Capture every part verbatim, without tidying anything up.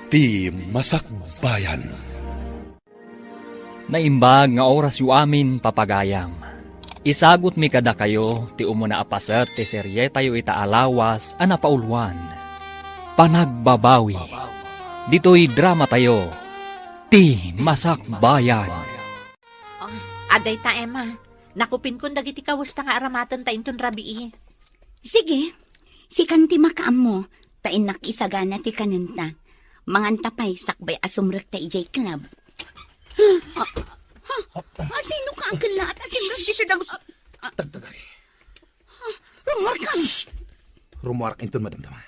Ti Masakbayan. Naimbag nga orasyo amin, papagayam. Isagutmi kadakayo ti umuna a paset ti serietayo ita a lawas a napauluan, Panagbabawi. Ditoy dramatayo, Ti Masakbayan. Oh, adda ita, Emma. Nakupinkon dagiti kawesta nga aramatenta inton rabii. Sige, sikan ti makaammo, ta innak isagana ti kanenta. Manganta pay sakbay a sumrekta idiay club. Ah, ah, asino ka, Uncle Lat? Asimrek ditoy dagus-, ah, Tagtagari. Rummuarka! Rummuarak inton madamdama.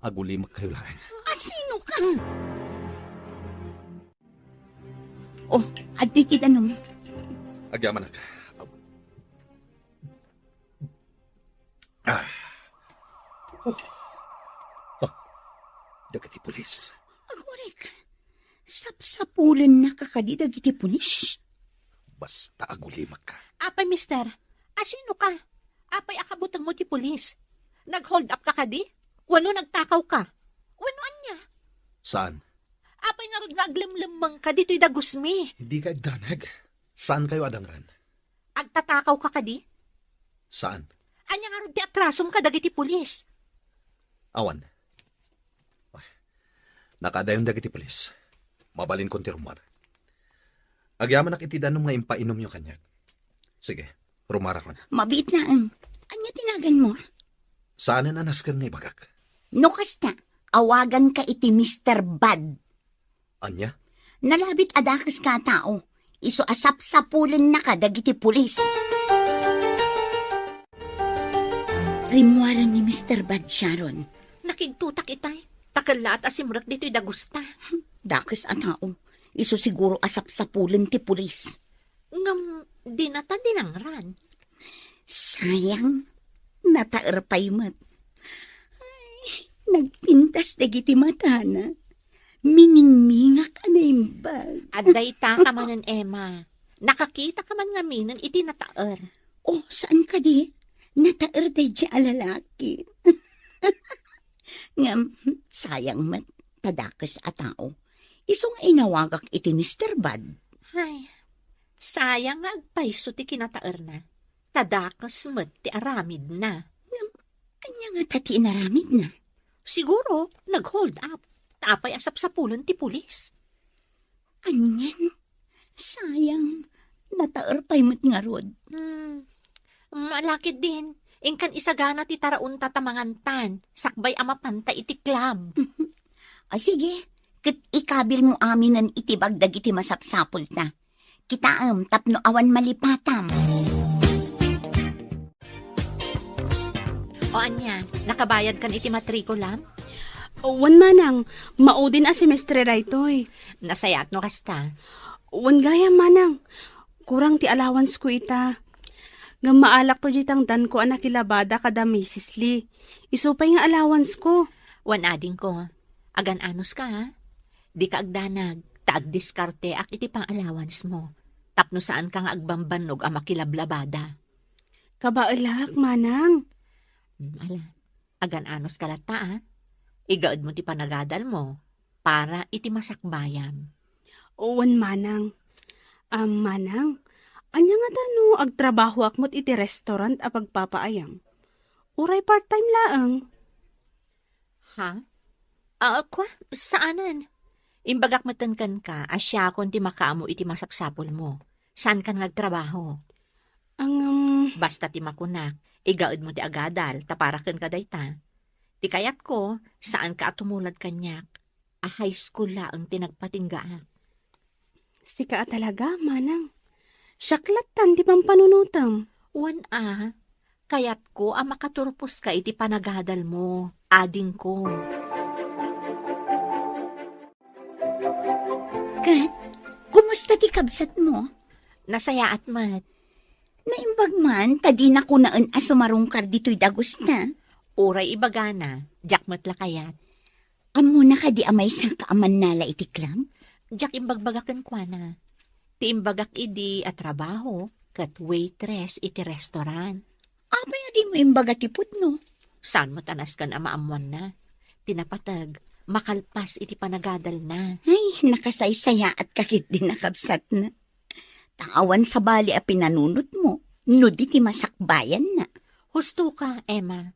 Agulimek kayo laeng. Asino ka? Oh, adtoy ti danum. Agyamanak. Ah. Oh. Ah. Dagiti pulis. Agurik, sapsapulennaka kadi dagiti pulis? Basta agulimek ka. Apay, mister, asino ka? Apay a kabutengmo ti pulis? Nag-hold up ka kadi? Wenno nagtakaw ka? Wenno ania? Saan? Apay ngarud nga aglemlemmeng ka ditoy dagusmi? Hindi ka agdanag. Saan kayo adangran? Agtatakaw ka kadi? Saan? Ania ngarud ti atrasom kadagiti pulis? Awan. Ay, nakadayon dagiti pulis. Mabalinkon ti rummuar. Agyamanak iti danum nga impainomyo kaniak. Sige, rummuarakon. Mabiit laeng. Ania ti naganmo? Saanen a nasken nga ibagak. No kasta, awaganka iti Mister Bad. Ania? Nalabit a dakeska a tao. Isu a sapsapulennaka dagiti pulis. Rimmuaren ni Mister Bad, Sharon. Nakigtotak itay. Ta kellaat a simrek ditoy dagusta. Dakes a tao. Isu siguro a sapsapulen ti pulis. Ngem dinata dinangran. Sayang, nataer pay met. Ay, nagpintas dagiti matana. Miningmingak a naimbag. Adda ita ka manen, Emma. Nakakita ka man ngaminen iti nataer. Oh, saan kadi? Nataer daydi a lalaki. Ngem, sayang met, ta dakes a tao. Isu nga inawagak iti Mister Bad. Ay, sayang nga agpayso ti kinataerna. Ta dakes met ti aramidna. Ngem, ania ngata ti inaramidna? Siguro, nag-hold up. Ta apay a sapsapulen ti pulis? Anian? Sayang, nataer pay met ngarud. Hmm. Malakid din, inkan isagana ti taraonta ta mangantan, sakbay a mapanta iti club. Ah, sige, ket ikabilmo aminen iti bag dagiti masapsapulta. Kitaem tapno awan malipatam. O ania, nakabayadkan iti matrikulam? Wen, manang, maudin a semestre daytoy. Nasayaat no kasta. Wen gayam, manang. Kurang ti allowance ko ita. Ngem maalakto diay tangdanko a nakilabada kada Misis Lee. Isu pay nga allowance ko. Wen adingko, agan-anos ka, ha? Dika agdanag, ta agdiskarteak iti pang-allowance mo. Tapno saan ka nga agbambannog a makilablabada. Kabaelak, manang. Hmm, ala, agan-anos ka latta, a. Igaedmo ti panagadalmo para iti masakbayam. Wen, manang. Am, manang, ania ngata no agtrabahoak met iti restaurant a pagpapaayam? Uray part-time laeng. Ha? Ah, kua, saanen. Imbagak metten kenka a siakon ti makaammo iti masapsapulmo. Saankan nga agtrabaho. Ngem, basta ti makunak, igaedmo ti agadal, ta para kenka dayta. Ti kayatko, saanka a tumulad kaniak, a high school laeng ti nagpatinggaak. Sika a talaga, manang. Siak lattan ti pampanunotem. Wen a, kayatko a makaturposka iti panagadalmo, adingko. Ket, kumusta ti kabsatmo? Nasayaat met. Naimbag man, ta dina kunaen a sumarungkar ditoy dagusta. Uray ibagana, diak met la kayat. Ammona kadi a maysa ka a mannala iti club? Diak imbagbaga kenkuana. Ti imbagak idi a trabaho ket waitress iti restaurant. Apay a dimo imbaga ti pudno? Saan met a nasken a maammoanna? Ti napateg, makalpas iti panagadalna. Ay, nakasaysayaatka ketdi, nakabsatna. Ta awan sabali a pinanunotmo, no di ti masakbayanna. Husto ka, Emma.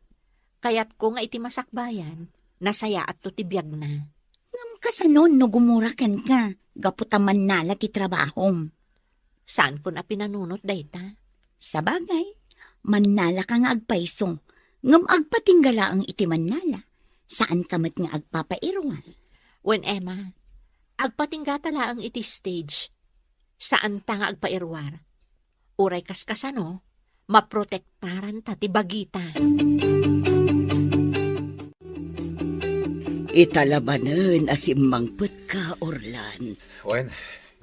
Kayatko nga iti masakbayan, nasayaatto ti biagna. Ngem kasano no gumura kenka, gapu ta mannala ti trabahom? Saankon a pinanunot dayta. Sabagay, mannalaka nga agpayso, ngem agpatingga laeng iti mannala. Saanka met nga agpapairuar. Wen, Emma, agpatinggata laeng iti stage. Saanta nga agpairuar. Uray kaskasano, maprotektaranta ti bagita. Ita la manen a simmangpetka, Orlan. Wen,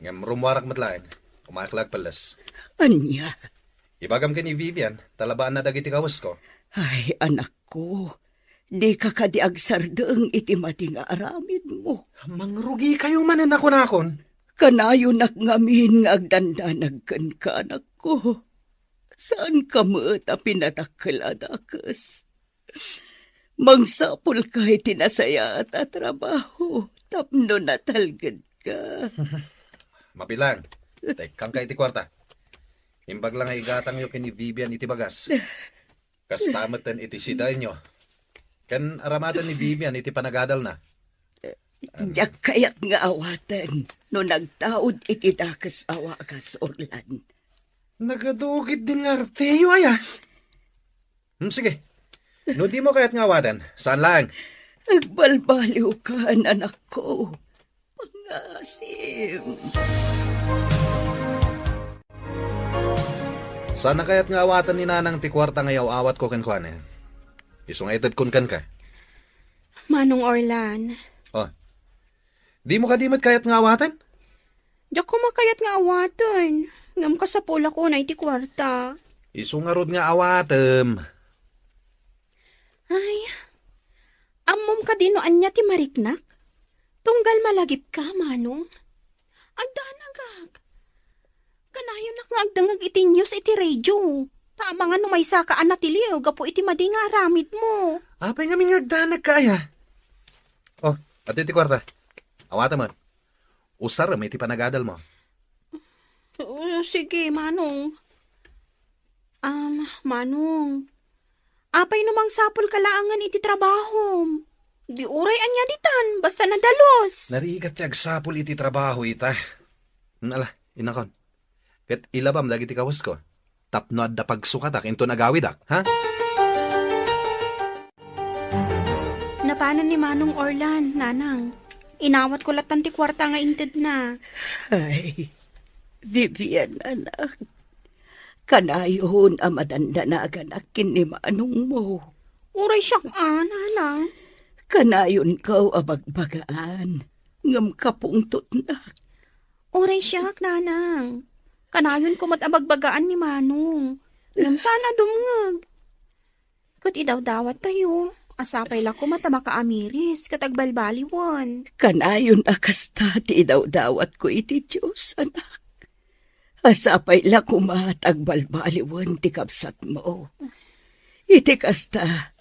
ngem rummuarak met laeng. Umayak la agpelles. Ania? Ibagam ken ni Vivian, talabaanna dagiti kawesko. Ay, anakko, dika kadi agsardeng iti madi nga aramidmo. Mangrugikayo manen a kunakon. Kanayonak ngamin nga agdandanag kenka, anakko. Saanka met a pinadakkel a dakes. Mangsapulka iti nasayaat a trabaho tapno natalgedka. Mabilang, tekkangka iti kuarta. Imbag la nga igatangyo ken ni Vivian iti bagas. Kasta metten iti sidaenyo. Ken aramaten ni Vivian iti panagadalna. Diak kayat nga awaten no nagtaud iti dakes a wagas, Orlan. Nagadu ketdin nga arteyo, aya? Hmm, sige. No dimo kayat nga awaten, saan laeng. Agbalbaliwkan, anakko. Pangasim. Saan a kayat nga awaten ni Nanang ti kuarta nga yaw-awatko kenkuana? Isu nga itedkon kenka. Manong Orlan. Oh. Dimo kadi met kayat nga awaten? Diak koma kayat nga awaten. Ngem kasapulak unay ti kuarta. Isu ngarud nga awatem. Ay, ammom kadi no ania ti mariknak? Tunggal malagipka, Manong. Agdanagak. Kanayonak nga agdengngeg iti news iti radio. Ta amangan no maysaka a natiliw gapu iti madi nga aramidmo. Apay ngamin nga agdanagka, aya? Oh, adtoy ti kuarta. Awatem met. Usarem iti panagadalmo. Oh, sige, Manong. Um, Manong, apay no mangsapulka laengen iti trabahom? Di uray ania ditan, basta nadalus. Narigat ti agsapul iti trabaho ita. Ala, inakon. Ket ilabam dagiti kawesko. Tapno adda pagsukatak inton agawidak, ha? Napanan ni Manong Orlan, Nanang. Inawatko lattan ti kuarta nga intedna. Ay, Vivian, anak. Kanayon a madandanaganak ken ni manongmo. Uray siak a, Nanang. Kanayonko a bagbagaan, ngem kapungtotnak. Uray siak, Nanang. Kanayonko met a bagbagaan ni Manong. Ngem saan a dumngeg. Ket idawdawattayo, a sapay la koma ta makaamiris ket agbalbaliwen. Kanayon a kasta ti idawdawatko iti Dios, anak. A sapay la koma ta agbalbaliwen ti kabsatmo. Iti kasta,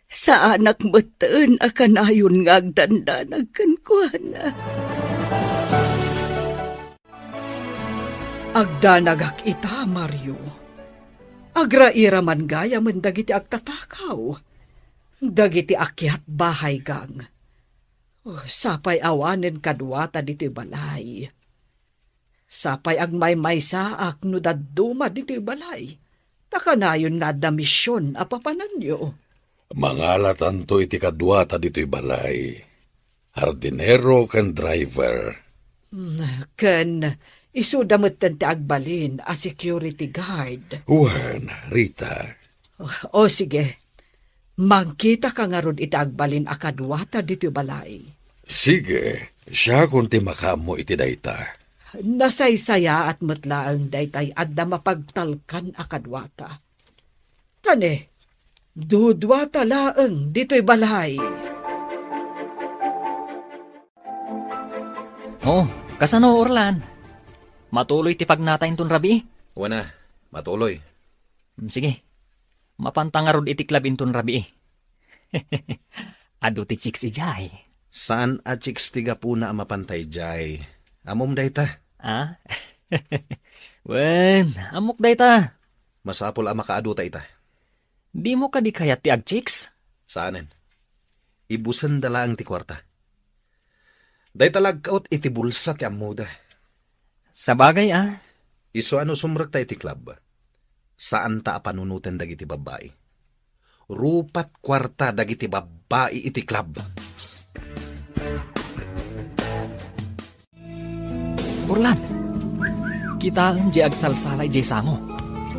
saanak metten a kanayon nga agdandanag kenkuana. Agdanagak ita, Mario. Agrairaman gayamen dagiti agtatakaw, dagiti akiat bahay gang. Oh, sapay awanen kaduata ditoy balay. Sapay agmaymaysaak no dadduma ditoy balay, ta kanayon nga adda mision a papananyo. Mangalatanto iti kaduata ditoy balay. Hardinero ken driver. Mm, ken isuda metten ti agbalin a security guard. Wen, Rita. O, o, sige. Mangkitaka ngarud iti agbalin a kaduata ditoy balay. Sige, siakon ti makaammo iti dayta. Nasaysayaat met laeng daytay adda mapagtalkan a kaduata. Tani, duduata laeng ditoy balay. Oh, kasano, Orlan? Matuloy ti pagnata inton rabii? Wen a, matuloy. Mm, sige. Mapanta ngarud iti club inton rabii. Adu ti chicks idiay. Saan a chicks ti gapuna a mapantay jay. Ammom dayta? Ah? Wen, ammok dayta. Masapul a makaaduta ita. Dimo kadi kayat ti agchicks? Saanen. Ibusenda laeng ti kuarta. Dayta la agkaut iti bulsa ti ammoda. Sabagay a. Isu a no sumrekta iti club, saanta a panunoten dagiti babbai. Rupat kuarta dagiti babbai iti club. Orlan, kitaem diay agsalsala idiay sango.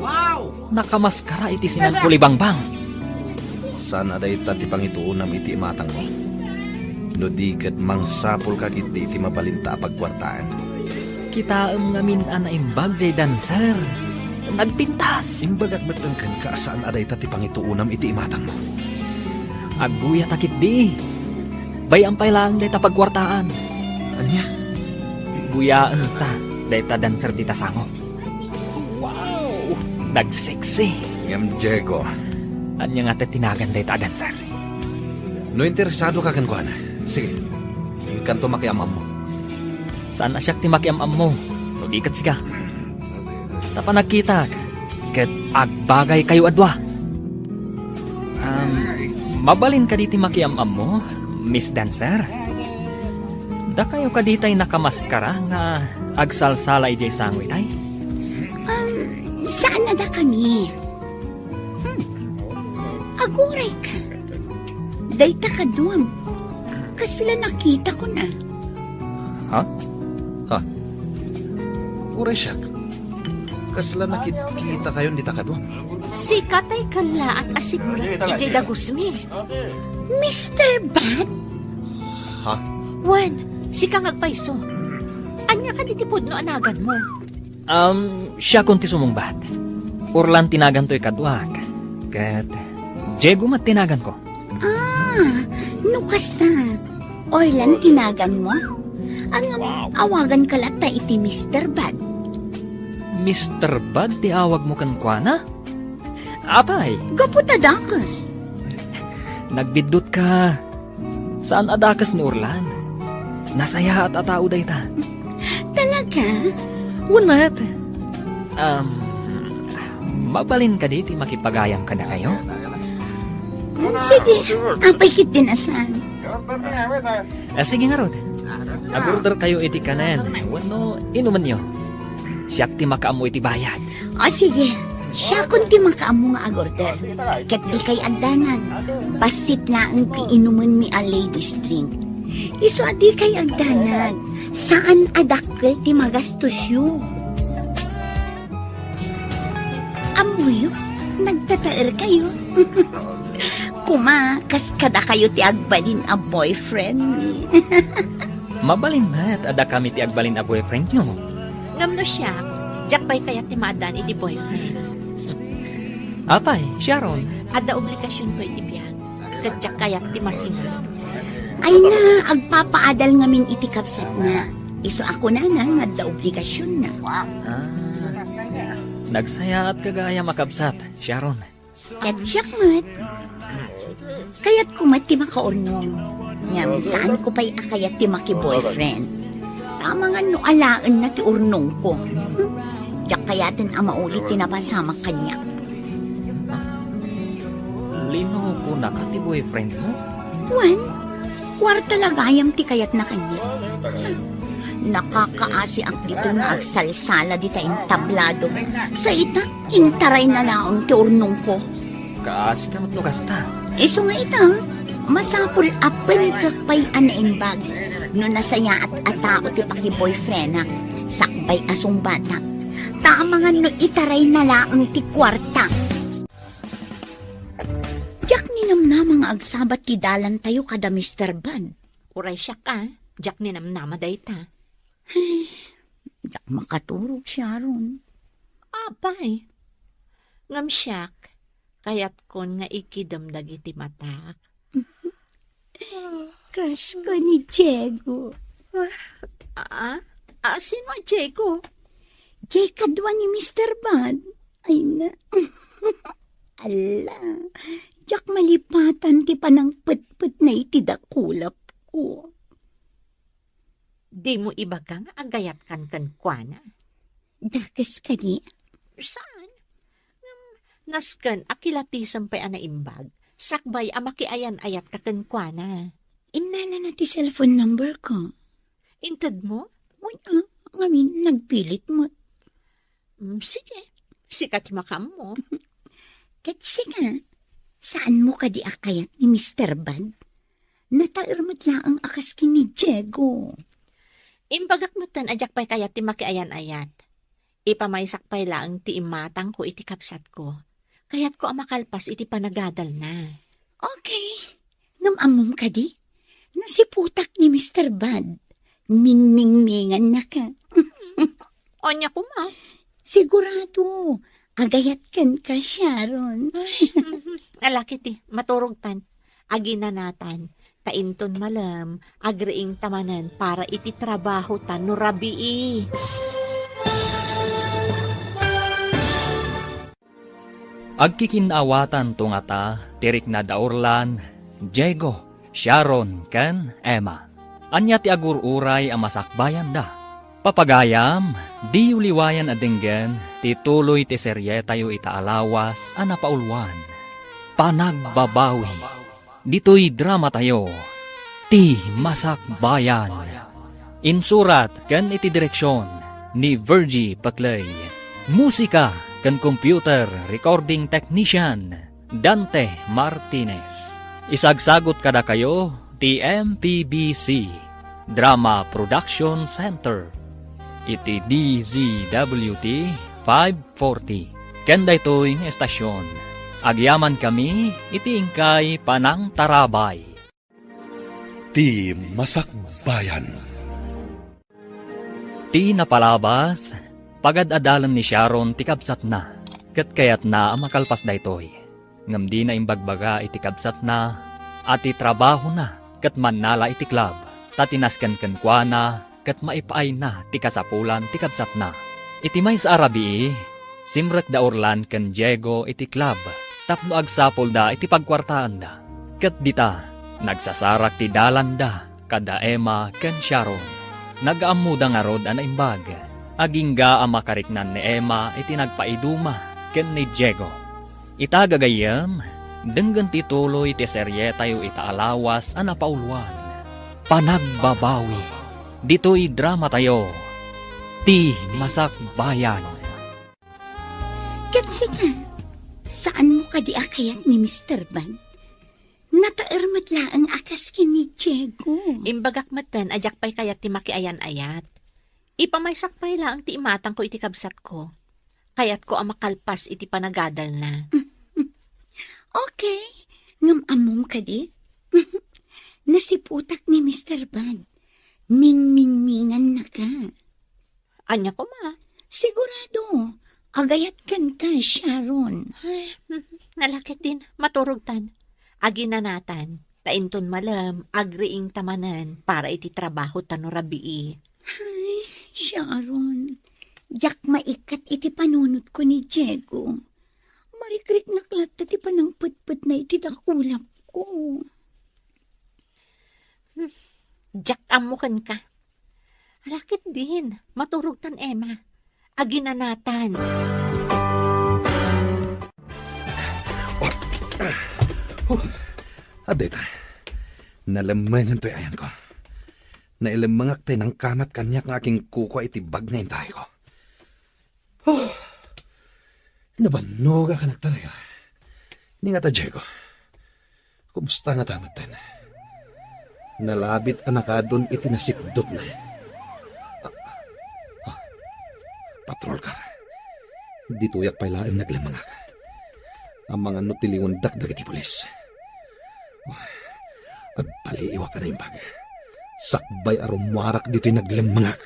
Wow! Nakamaskara iti sinan kulibangbang. Saan a dayta ti pangituonam iti imatangmo? No di ket mangsapulka ketdi iti mabalinta a pagkuartaan. Kitaem ngamin a naimbag diay dancer. Nagpintas. Imbagak metten kenka a saan a dayta ti pangituonam iti imatangmo. Agbuyatak ketdi. Bay-am pay laeng dayta pagkuartaan. Ania? Buyaenta dayta dancer dita sango. Wow! Nagseksi. Ngem Diego. Ania nga ti tinagan dayta a dancer? No interesado ka kenkuana, sige, inkanto makiam-ammo. Saan a siak ti makiam-ammo, no di ket sika. Ta panagkitak, ket agbagaykayo a dua. Um, mabalin kadi ti makiam-ammo, Miss Dancer? Dakayo kadi tay nakamaskara nga agsalsala idiay sango itay? Um, saan a dakami? Hmm. Aguray ka. Dayta kaduam. Kasla nakita ko na. Ha? Ha? Uray siak. Kasla nakit-, kita kayon dita kaduam. Sika tay kallaat a simrek idiay dagusmi. Mister Bad? Ha? Wen, sika nga agpayso. Ania kadi ti pudno a naganmo? Um, siakon ti sumungbat. Orlan ti nagantoy kaduak. Ket Diego met ti naganko. Ah, no kasta, Orlan ti naganmo? Ngem awaganka latta iti Mister Bad. Mister Bad ti awagmo kenkuana? Apay? Gapu ta dakes. Nagbiddutka. Saan a dakes ni Orlan. Nasayaat a tao dayta. Talaga? Wen met. Um, mabalin kadi ti makipagayam kadakayo? Mm, sige, apay ketdin a saan. Ah, sige ngarud. Agorder kayo iti kanen wenno inumenyo. Siak ti makaammo iti bayad. O sige, siakon ti makaammo nga agorder. Ket dikay agdanag, bassit laeng ti inumenmi a ladies drink. Isu a dikay agdanag, saan a dakkel ti magastosyo. Ammoyo, nagtataerkayo. Kuma, kas kadakayo ti agbalin a boyfriendmi. Mabalin met a dakami ti agbalin a boyfriendyo. Ngem no siak, diak pay kayat ti maaddaan iti boyfriend. Apay, Sharon? Adda obligasionko iti biag, ket diak kayat ti masinag. Ay na, agpapaadal ngamin iti kabsatna. Isu a kunana nga adda obligasionna. Ah, nagsayaatka gayam a kabsat, Sharon. Ket siak met. Kayatko met ti makaurnong. Ngem saanko pay a kayat ti maki-boyfriend. Ta amangan no alaenna ti urnongko. Hmm? Diak kayaten a mauli ti napasamak kaniak. Linukonaka ti boyfriendmo? Wen, kuarta la gayam ti kayatna kaniak. Nakakaasiak ditoy nga agsalsala dita entablado. Sa ita, intarayna laeng ti urnongko. Kaasika met no kasta. Isu nga ita, masapul a penkek pay a naimbag no nasayaat a tao ti paki-boyfriendak, sakbay a sungbatak. Ta amangan no itarayna laeng ti kuarta. Diak ninamnama nga agsabat ti dalantayo kada Mister Bad. Uray siak a, diak ninamnama dayta. Ay, diak makaturog, Sharon. Apay, ngem siak, kayatkon nga igidem dagiti matak. Crush ko ni Diego. Ah? Ah, sino a Diego? Diay kadua ni Mister Bad. Ay na. Ala, diak malipatan ti panangpetpetna iti dakulap. Ko. Dimo ibaga nga agayatkan kenkuana? Dakes kadi? Saan? Ngem nasken a kilatisem pay a naimbag, sakbay a makiayan-ayatka kenkuana. Innalana ti cellphone number ko. Intedmo? Wen a, ngamin nagpilit met. Mm, sige. Sika ti makaammo. Ket sika, saanmo kadi a kayat ni Mister Bad? Nataer met laeng a kas ken ni Diego. Imbagak metten a diak pay kayat ti makiayan-ayat. Ipamaysak pay laeng ti imatangko iti kabsatko. Kayatko a makalpas iti panagadalna. Okay. Ngem ammom kadi? Nasiputak ni Mister Bad. Minmingmingannaka. Ania koma? Sigurado. Agayat kenka, Sharon. Ay, ala ketdi, maturogtan. Aginanatan. Ta inton malem, agriingta manen para iti trabahota no rabii. Agkikin-awatanto ngata ti rikna da Orlan, Diego, Sharon, ken Emma. Ania ti agur-uray a masakbayanda? Papagayam, diyo liwayan a denggen ti tuloy ti serietayo ita a lawas a napauluan, Panagbabawi. Ditoy dramatayo, Ti Masakbayan. Insurat ken iti direksion ni Virgie Paclay. Musika ken computer recording technician, Dante Martinez. Isagsagot kadakayo ti M P B C Drama Production Center iti D Z W T five forty. Ken daytoy nga estasyon, agyamankami iti inkay panangtarabay. Ti Masakbayan. Ti napalabas, pagad-adalen ni Sharon ti kabsatna, ket kayatna a makalpas daytoy. Ngem dina imbagbaga iti kabsatna a ti trabahona ket mannala iti club, ta ti nasken kenkuana ket maipaayna ti kasapulan ti kabsatna. Iti maysa a rabii, simrek da Orlan ken Diego iti club tapno agsapulda iti pagkuartaanda. Ket dita, nagsasarak ti dalanda kada Emma ken Sharon. Nagaammoda ngarud a naimbag. Agingga a makariknan ni Emma iti nagpaiduma ken ni Diego. Ita gagayyem, denggen ti tuloy ti serietayo ita a lawas a napauluan, Panagbabawi. Ditoy dramatayo, Ti Masakbayan. Ket sika, saanmo kadi a kayat ni Mister Bad? Nataer met laeng a kas ken ni Diego. Imbagak metten a diak pay kayat ti makiayan-ayat. Ipamaysak pay laeng ti imatangko iti kabsatko. Kayatko a makalpas iti panagadalna. Okay. Ngem ammom kadi? Nasiputak ni Mister Bad. Minmingmingannaka. Ania koma? Sigurado. Agayat kenka, Sharon. Ay, ala ketdin, maturogtan. Aginanatan. Ta inton malem, agriingta manen para iti trabahota no rabii. Ay, Sharon, diak maikkat iti panunotko ni Diego. Marikriknak latta ti panangpetpetna iti dakulapko. Hmm, diak ammo kenka. Ala ketdin, maturogtan, Emma. Aginanatan. Oh. Huh. Adda ita. Nalemmengan toy ayanko. Nailemmengak tay nangkamat kaniak nga akinkukua iti bag nga intarayko. Huh. Nabannogak a nagtarayko. Ni nga ta, Diego. Kumusta ngata metten? Nalabit a nakadun iti nasipdutna. Ah, ah, patrol car. Ditoyak pay laeng naglemmengak. Amangan no tiliwendak dagiti pulis. Agpaliiwak a naimbag. Sakbay a rummuarak ditoy naglemmengak.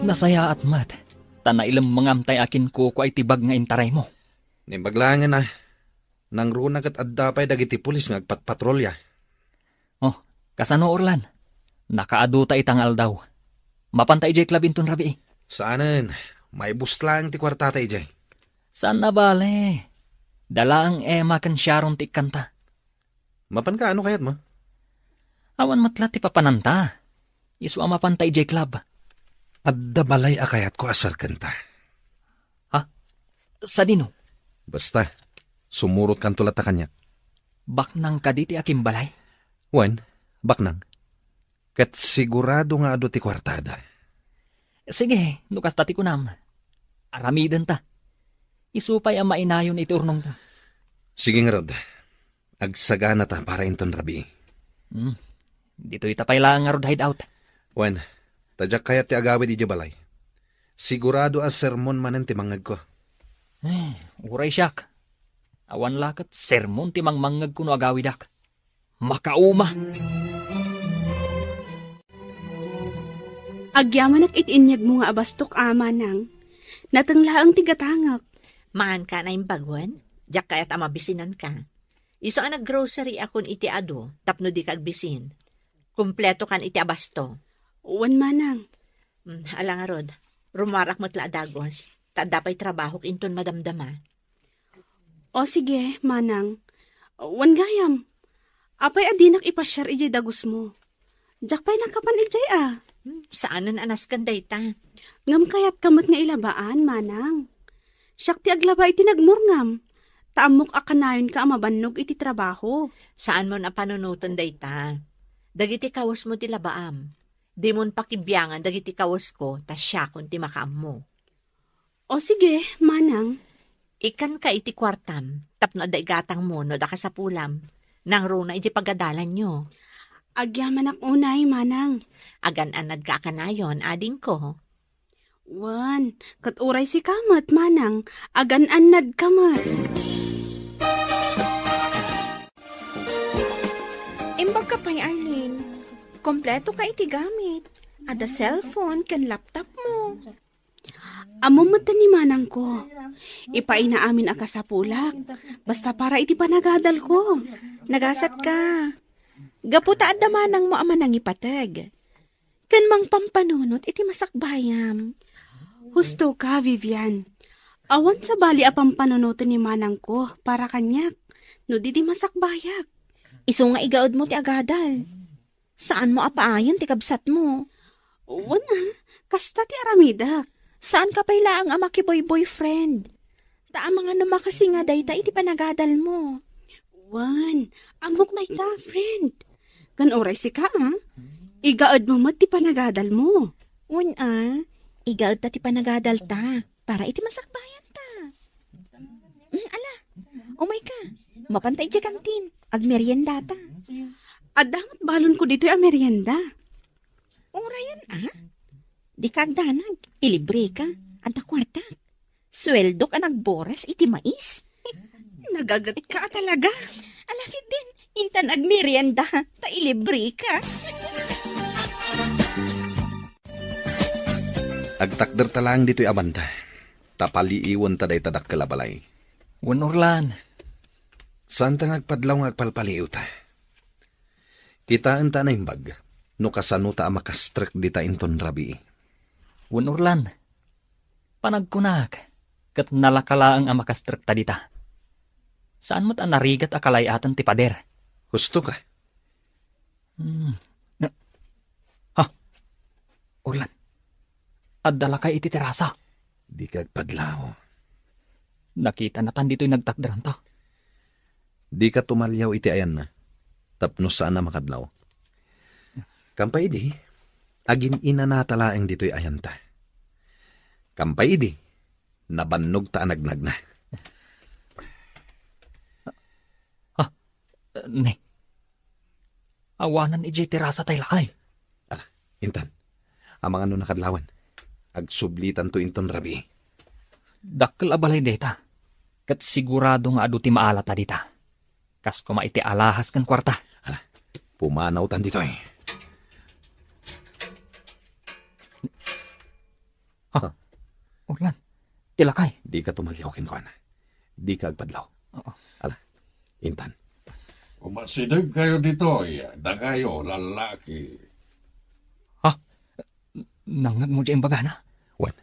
Nasayaat met, ta nailemmengam tay akinkukua iti bag nga intaraymo. Naimbag laengen a, nangruna ket adda pay dagiti pulis nga agpatpatrolya. Oh, kasano, Orlan? Nakaadu ta ita nga aldaw. Mapanta idiay club inton rabii? Saanen, maibus laeng ti kuartata idiay. Saan a bale. Dalaeng Emma ken Sharon ti ikkanta. Mapanka, ano kayatmo? Awan met la ti papananta. Isu a mapanta idiay club. Adda balay a kayatko a serkenta. Ha? Sadino? Basta, sumurotkanto latta kaniak. Baknang kadi ti akimbalay? Wen, baknang. Ket sigurado nga adu ti kuartada. Sige, no kasta ti kunam. Aramidenta. Isu pay a mainayon iti urnongta. Sige ngarud. Agsaganata para inton rabii. Hmm. Ditoyta pay laeng ngarud hideout. Wen, ta diak kayat ti agawid idiay balay. Sigurado a sermon manen ti mangngegko. Eh, uray siak. Awan la ket sermon ti mangmangngegko no agawidak. Makauma. Agyamanak iti inyegmo nga abastok, a, manang. Nateng laeng ti gatangek. Maanka a naimbag wen? Diak kayat a mabisinanka. Isu a naggrocery akon iti adu tapno dika agbisin. Kumpletokan iti abasto. Wen, manang. Mm, ala ngarud, rumuarak met la a dagus, ta adda pay trabahok inton madamdama. O sige, manang. Wen gayam. Apay a dinak ipasiar idiay dagusmo? Diak pay nakapan idiay a. Hmm, saanen a nasken dayta. Ngem kayatka met nga ilabaan, manang. Siak ti aglaba iti nagmurngam, ta ammok a kanayonka a mabannog iti trabaho. Saanmon a panunoten dayta. Dagiti kawesmo ti labaam. Dimon pakibiangan dagiti kawesko, ta siakon ti makaammo. O sige, manang. Ikkanka iti kuartam, tapno adda igatangmo no adda kasapulam. Nangruna iti pagadalanyo. Agyamanak unay, manang. Agan-annadka a kanayon, adingko. Wen, ket uray sika met, manang, agan-annadka met. Imbagka pay, Arlene. Kompletoka iti gamit. Adda cellphone ken laptopmo. Ammom met ni manangko. Ipaayna amin a kasapulak. Basta para iti panagadalko. Nagasatka. Gapu ta adda manangmo a manangipateg. Ken mangpampanunot iti masakbayam. Husto ka, Vivian. Awan sabali a pampanunoten ni manangko para kaniak no di ti masakbayak. Isu nga igaedmo ti agadal. Saanmo a paayen ti kabsatmo. Wen a, kasta ti aramidek. Saanka pay laeng a makiboy-boyfriend. Ta amangan no makasinga dayta iti panagadalmo. Wen, ammok dayta, friend. Ken uray sika, a? Igaedmo met ti panagadalmo. Wen a, igaedta ti panagadalta para iti masakbayanta. Mm, ala, umayka. Mapanta idiay kantin. Agmeriendata. Adda met balonko ditoy a merienda. Urayen a? Dika agdanag. Ilibreka. Adda kuartak. Sueldok a nagbores iti mais. Nagagetka a talaga. Ala ketdin, intan agmerienda, ta ilibreka. Agtakderta laeng ditoy a banda, ta paliiwenta dayta dakkel a balay. Wen, Orlan. Saanta nga agpadlaw nga agpalpaliiwta. Kitaenta a naimbag no kasanota a makastrek dita inton rabii. Wen, Orlan. Panagkunak, ket nalaka laeng a makastrekta dita. Saan met a narigat a kalay-aten ti pader. Husto ka. Hmm. Ha? Orlan, adda lakay iti terasa. Dika agpadlaw. Nakitanatan ditoy nagtakderanta. Dika tumaliaw iti ayanna, tapno saan a makadlaw. Kampay idi, agin-inanata laeng ditoy ayanta. Kampay idi, nabannogta a nagnagna. Ah, ne. Awanan idiay terasa tay lakay. Ala, intan. Amangan no nakadlawan. Agsublitanto inton rabii. Dakkel a balay dayta. Ket sigurado nga adu ti maalata dita. Kas koma iti alahas ken kuarta. Ala, pumanawtan ditoy. Ha? Orlan, ti lakay. Dika tumaliaw kenkuana. Dika agpadlaw. Oo. Ala, intan. Umasidegkayo ditoy, dakayo, lallaki. Ha? Nangngegmo diay imbagana? Wen.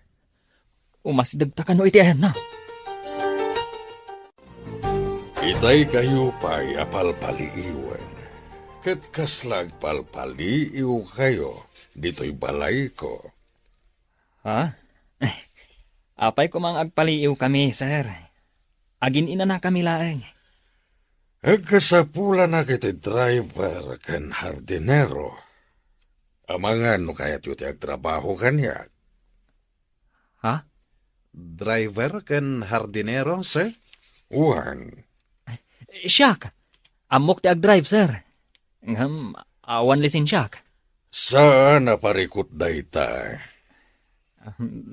Umasidegta kano iti ayanna? Itay kayo pay a palpaliiwen, ket kasla agpalpaliiwkayo ditoy balayko. Ha? Apay koma nga agpaliiwkami, sir? Agin-inanakami laeng. Agkasapulanak iti driver ken hardinero. Amangan no kayatyo ti agtrabaho kaniak. Ha? Driver ken hardinero, sir? Wen. Siak. Ammok ti agdrive, sir. Ngem awan lisensiak. Saan a parikut dayta.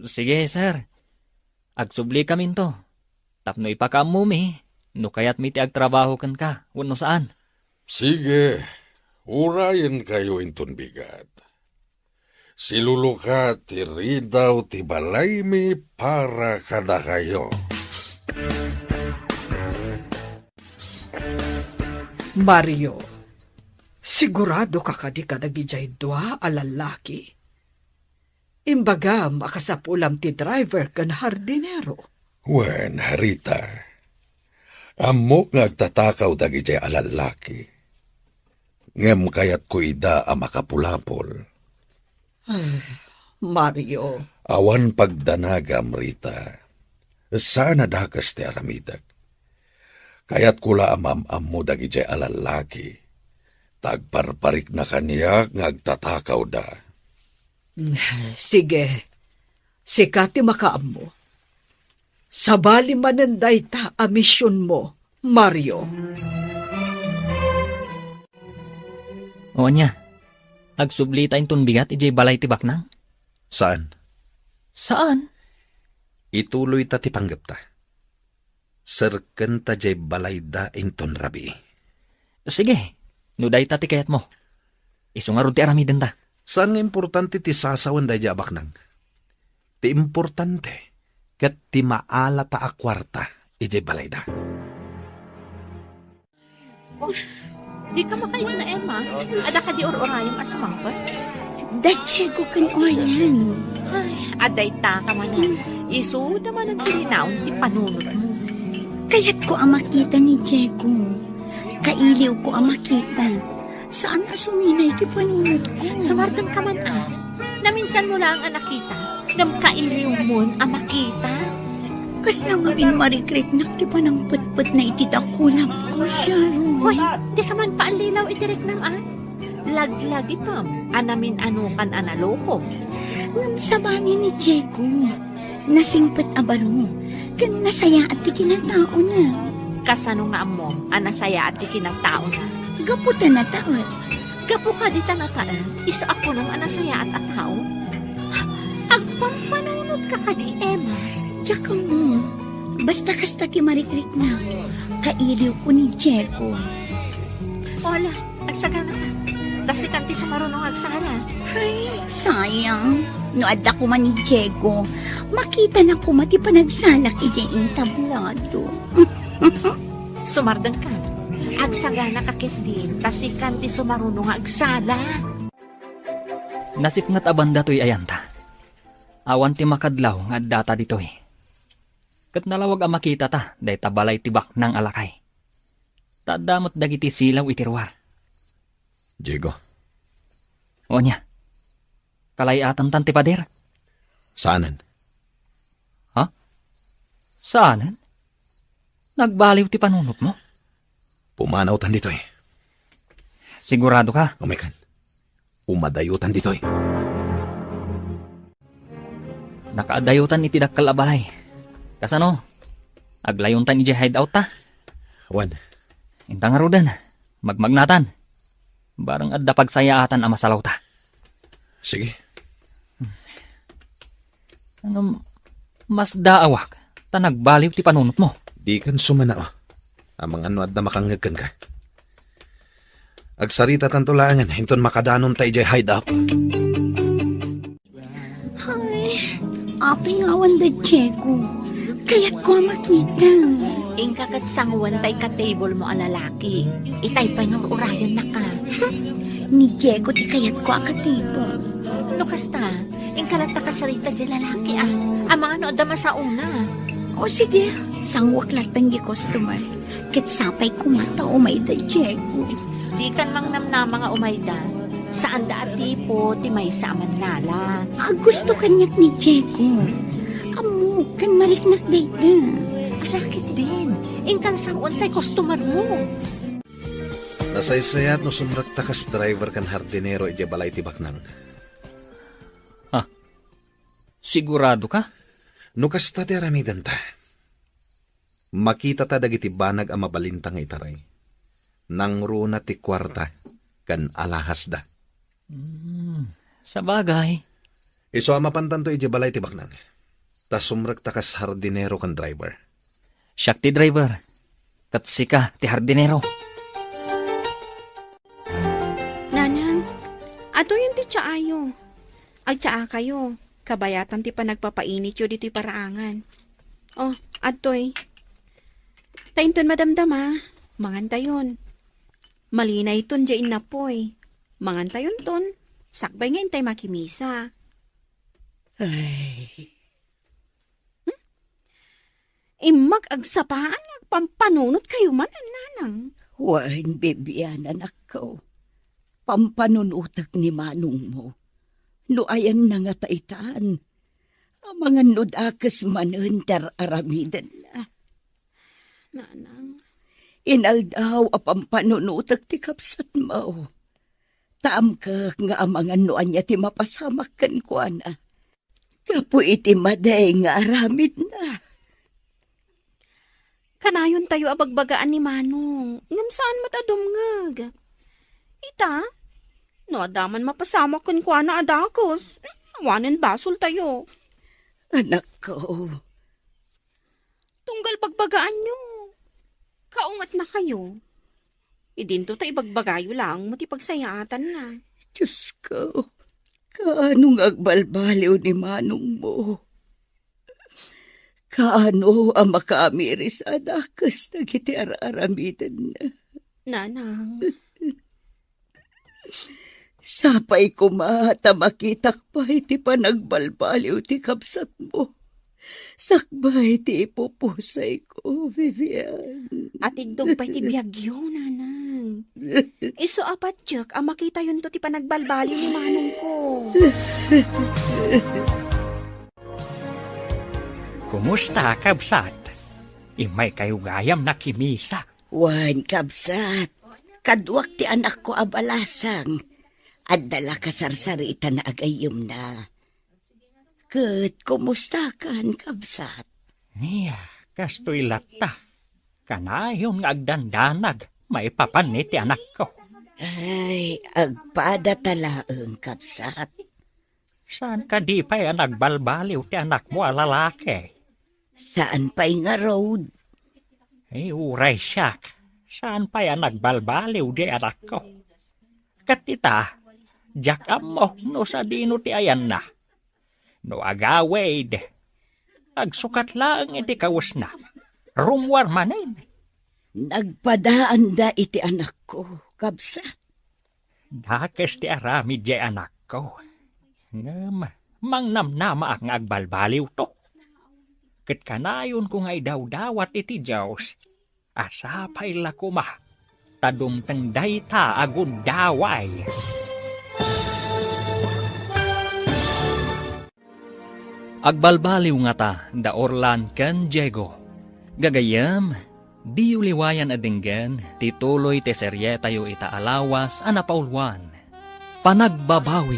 Sige, sir. Agsubli kaminto. Tapno ipakaammomi, no kayatmi ti agtrabaho kenka, wenno saan. Sige, urayenkayo inton bigat. Siluluka ti ridaw ti balaymi para kadakayo. Mario, sigurado ka kadi kadagijay dua a lallaki? Imbagam a kasapulam ti driver ken hardinero. Wen, Rita, ammok nga agtatakaw dagijay a lallaki. Ngem kayatko ida a makapulapol. Ah, Mario. Awan pagdanagam, Rita. Saan a dakes ti aramidek. Kayatko la a maam-ammo dagijay a lallaki. Ta agparparikna kaniak nga agtatakawda. Sige, sika ti makaammo. Sabali manen dayta a misionmo, Mario. O ania, agsublita inton bigat idiay balay ti baknang? Saan? Saan? Ituloyta ti panggepta. Serkenta diay balayda inton rabii. Sige, no dayta ti kayatmo. Isu ngarud ti aramidenta. Saan nga importante ti sasawen daydiay a baknang. Ti importante ket ti maalata a kuarta idiay balayda. Oh, dika makaisna, Emma. Adda kadi ur-urayem a sumangpet? Da Diego ken Orlan. Ay, adda ita ka manen. Isuda manen ti rinaon ti panunotmo. Kayatko a makita ni Diego. Kailiwko a makita. Saan a suminay ti panunotko. Sumardeng ka man, a. Naminsanmo laeng a nakita. Ngem kailiwmon a makita. Kasla ngamin marikriknak ti panangpetpetna iti dakulapko, Sharon. Hoy, dika man paallilaw iti riknam, a. Laglagitam a namin-anokan a nalukop. Ngem sabali ni Diego, nasingpet a baro, ken nasayaat ti kinataona. Kasano nga ammom a nasayaat ti kinataona? Gapu ta nataet. Gapu kadi ta nataet, isu a kunom a nasayaat a tao? Agpampanunotka kadi, Emma? Diak ammo. Basta kasta ti marikriknak. Kailiwko ni Diego. Hola, agsagana ka. Ta sikan ti sumaruno nga agsala. Ay, sayang. No adda koma ni Diego, makitana koma ti panagsalak idiay entablado. Sumardeng ka. Agsagana ka ketdin, ta sikan ti sumaruno nga agsala. Nasipnget a banda toy ayanta. Awan ti makadlaw nga addata ditoy. Ket nalawag a makitata dayta balay ti baknang a lakay. Ta adda met dagiti silaw iti ruar. Diego. O ania? Kalay-atantan ti pader? Saanen. Ha? Saanen? Nagbaliw ti panunotmo? Pumanawtan ditoy. Sigurado ka? Umaykan. Umadayutan ditoy. Nakaadayutan iti dakkel a balay. Kasano? Aglayontan idiay hideout ta? Wen. Inta ngaruden. Magmagnatan. Bareng adda pagsayaatan a masalawta. Sige. Ngem, masdaawak, ta nagbaliw ti panunotmo. Dikan sumanao. Amangan no adda makangngeg kenka. Agsaritatanto laengen inton makadanonta idiay hideout. Ay, apay nga awan da Diego. Kayatko a makita. Inka ket sangoen tay ka-table mo a lalaki. Itay pay nga ur-urayennaka. Ni Diego ti kayatko a ka-table. No kasta, inka latta kasarita diay lalaki, a. Amangan no adda masaona. O sige, sanguek latta diay customer. Ket sapay koma ta umayda, Diego. Dikan mangnamnama nga umayda. Saanda a tipo ti maysa a mannala. Agusto kaniak ni Diego. Ammok, ken mariknak dayta. Ala ketdin, inkan sang-on tay customer mo. Nasaysayat no sumrekta kas driver ken hardinero idiay balay ti baknang. Ha? Sigurado ka? No kasta ti aramidenta, makitata dagiti banag a mabalinta nga itaray. Nangruna ti kuarta ken alahasda. Hmm, sabagay. Isu a mapantanto idiay balay ti baknang. Ta sumrekta kas hardinero ken driver. Siak ti driver, ket sika ti hardinero. Nanang, adtoyen ti tsaayo. Agtsaakayo, kabayatan ti panagpapainityo ditoy paraangan. Oh, adtoy. Ta inton madamdama, mangantayon. Malinayton diay innapoy. Mangantayonton, sakbay nga intay makimisa. Ay. Hmm? Immak agsapaan nga agpampanunotkayo manen, nanang. Wen, Bibian, anakko. Pampanunotek ni manongmo. No ayanna nga taitan, amangan no dakes manen ti ar-aramidenna. Nanang. Inaldaw a pampanunotek ti kabsatmo. Ta amkek nga amangan no ania ti mapasamak kenkuana. Gapu iti madi nga aramidna. Kanayontayo a bagbagaan ni Manong, ngem saan met a dumngeg. Ita, no adda man mapasamak kenkuana a dakes, awanen basoltayo. Anakko. Tunggal bagbagaanyo. Kaungatnakayo. Idinto ta ibagbagayo laeng met ti pagsayaatanna. Diosko, kaano nga agbalbaliw ni manongmo? Kaano a makaamiris a dakes dagiti ar-aramidenna? Nanang. Sapay koma ta makitak pay ti panagbalbaliw ti kabsatmo. Sakbay ti ipupusayko, Vivian. Atiddog pay ti biagyo, nanang. Isu a patiek a makitayonto ti panagbalbaliw ni manongko. Kumusta, kabsat? Immaykayo gayam nakimisa. Wen, kabsat, kaduak ti anakko a balasang. Adda la kasarsaritan a gayyemna. Ket kumustakan, kabsat? Nia, kastoy latta. Kanayon nga agdandanag maipapan iti anakko. Ay, agpadata laeng, kabsat. Saan kadi pay a nagbalbaliw ti anakmo a lalaki? Saan pay ngarud? Ay, uray siak, saan pay a nagbalbaliw di anakko. Ket ita, diak ammo no sadino ti ayanna. No agawid, agsukat laeng iti kawesna. Rummuar manen. Nagpadaanda iti anakko, kabsat. Dakes ti aramid diay anakko. Ngem mangnamnamaak nga agbalbaliwto. Ket kanayonko nga idawdawat iti Dios a sapay la koma ta dumteng dayta a gundaway. Agbalbaliw ngata da Orlan ken Diego. Gagayyem, diyo liwayan a denggen ti tuloy ti serietayo ita a lawas a napauluan, Panagbabawi.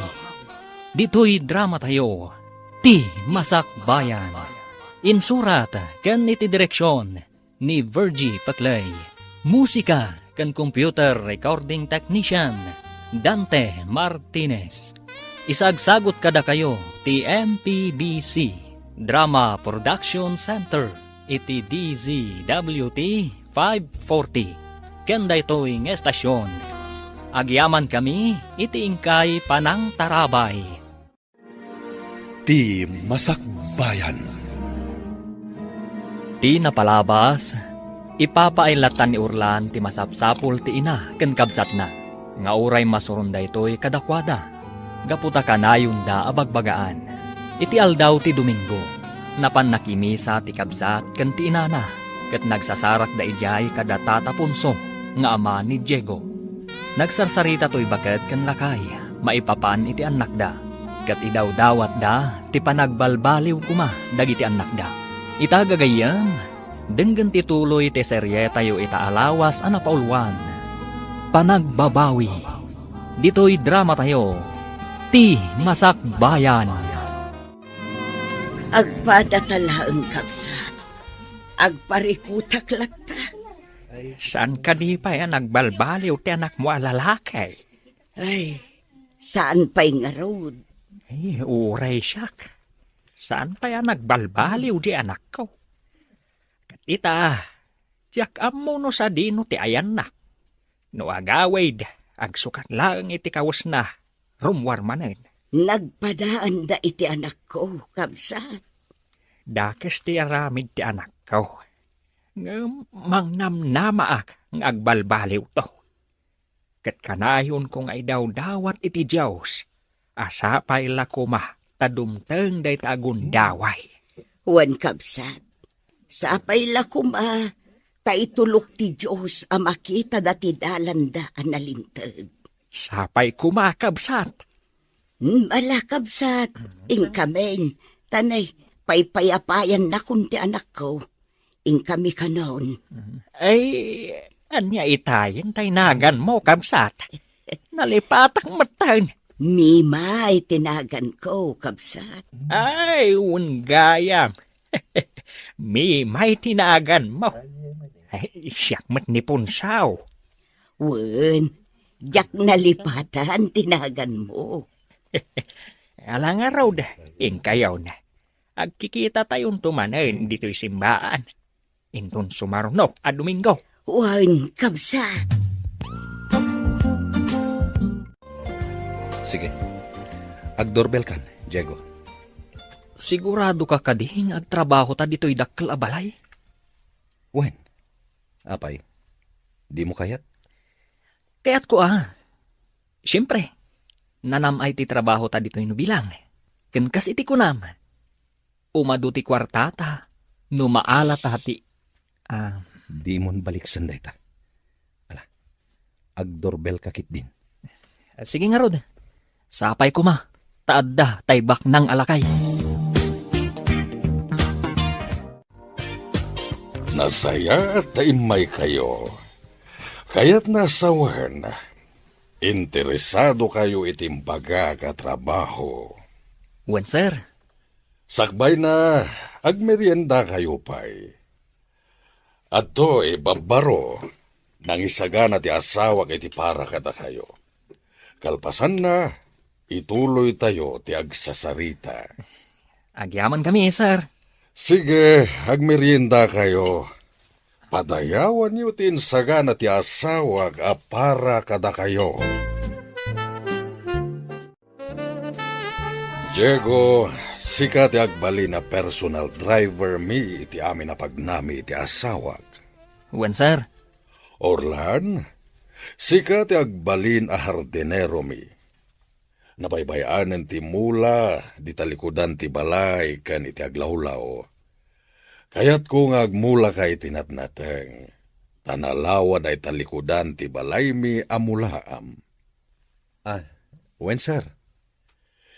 Ditoy dramatayo, Ti Masakbayan. Insurat ken iti direksion ni Virgie Paclay. Musika ken computer recording technician, Dante Martinez. Isagsagut kadakayo ti M P B C Drama Production Center iti D Z W T five forty. Ken daytoy nga estasion, agyamankami iti inkay panangtarabay. Ti Masakbayan. Ti napalabas, ipapaay latta ni Orlan ti masapsapul ti ina ken kabsatna, nga uray masuron daytoy kadakuada, gapu ta kanayonda a bagbagaan. Iti aldaw ti Domingo, napan nakimisa ti kabsat ken ti inana. ket nagsasarakda idiay kada Tata Ponso nga ama ni Diego. Nagsarsarita toy baket ken lakay maipapan iti annakda, ket idawdawatda ti panagbalbaliw koma dagiti annakda. Ita gagayyem, denggen ti tuloy ti serietayo ita a lawas a napauluan, Panagbabawi. Ditoy dramatayo, Ti Masakbayan. Agpada ta laeng, kabsat. Agparikutak latta. Saan kadi pay a nagbalbaliw ti anakmo a lalaki? Ay, saan pay ngarud. Ay, uray siak. Saan pay a nagbalbaliw di anakko? Ket ita, diak ammo no sadino ti ayanna. No agawid, agsukat laeng iti kawesna, rummuar manen. Nagpadaanda iti anakko, kabsat. Dakes ti aramid ti anakko. Ngem mangnamnamaak nga agbalbaliwto. Ket kanayonko nga idawdawat iti Dios a sapay la koma ta dumteng dayta a gundaway. Wen, kabsat, sapay la koma ta itulok ti Dios a makitada ti dalanda a nalinteg. Sapay koma, kabsat. Hmm, ala, kabsat, inkamin, ta nay, paypayapayannakon ti anakko. Inkami kanon. Ay, ania itayen tay naganmo, kabsat? Nalipatak metten. Mimay ti naganko, kabsat. Ay, wen gayam. Mimay ti naganmo. Ay, siak met ni Punsaw. Wen, diak nalipatan ti naganmo. Ala ngarud, inkayon. Agkikitatayon to manen ditoy simbaan. Inton sumaruno a Domingo. Wen, kabsat. Sige. Agdorbel kan, Diego. Sigurado ka kadi nga agtrabaho ta ditoy dakkel a balay? Wen. Apay, dimo kayat? Kayat ko, a. Siempre, nanam-ay ti trabaho ta ditoy no bilang. Ken kas iti kunam, umadu ti kuartata no maala ta ti, ah. Dimon baliksen dayta. Ala, agdorbel ka ketdin. Sige ngarud. Sapay koma, ta adda tay baknang a lakay. Nasayaat ta immaykayo. Kayatna a sawen, interesado kayo iti imbagak a trabaho. Wen, sir. Sakbayna, agmerienda kayo pay. Adtoy, babbaro, nangisagana ti asawak iti para kadakayo. Kalpasanna, ituloytayo ti agsasarita. Agyamankami, sir. Sige, agmerienda kayo. Padayawanyo ti insagana ti asawak a para kadakayo. Diego, sika ti agbalin a personal driver mi iti amin a pagnami iti asawak. Wen, sir. Orlan, sika ti agbalin a hardinero mi. Nabaybay-anen ti mula, di talikudan ti balay ken iti aglawlaw. Kayatko nga agmulaka iti natnateng, ta nalawa dayta likudan ti balaymi a mulaam. Ah, wen, sir.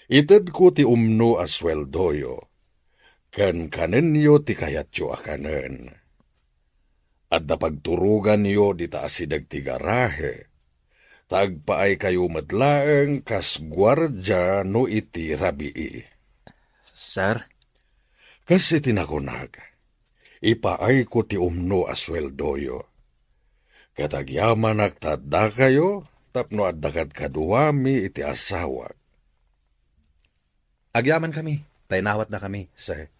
Itedko ti umno a sueldoyo, ken kanenyo ti kayatyo a kanen. Adda pagturoganyo dita asideg ti garahe, ta agpaaykayo met laeng kas guardia no iti rabii. Sir? Kas iti nakunak, ipaayko ti umno a sueldoyo. Ket agyamanak ta addakayo tapno adda kadkaduami iti asawak. Agyamankami, ta inawatnakami, sir.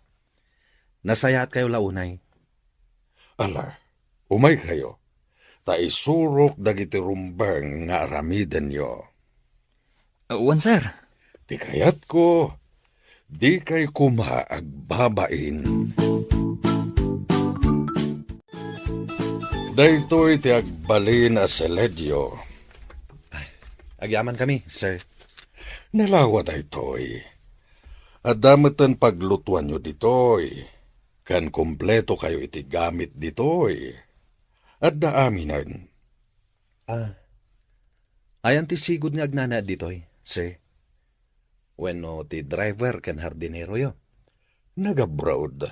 Nasayaatkayo la unay. Ala, umaykayo, ta isurok dagiti rumbeng nga aramidenyo. Wen, sir. Ti kayatko, dikay koma agbabain. Daytoy ti agbalin a seledio. Ay, agyamankami, sir. Nalawa daytoy. Adda metten paglutuanyo ditoy. ken kumpletokayo iti gamit ditoy. Adda aminen. Ah. Ayan ti sigud nga agnanaed ditoy, sir? Wenno ti driver ken hardineroyo? Nag-abroad.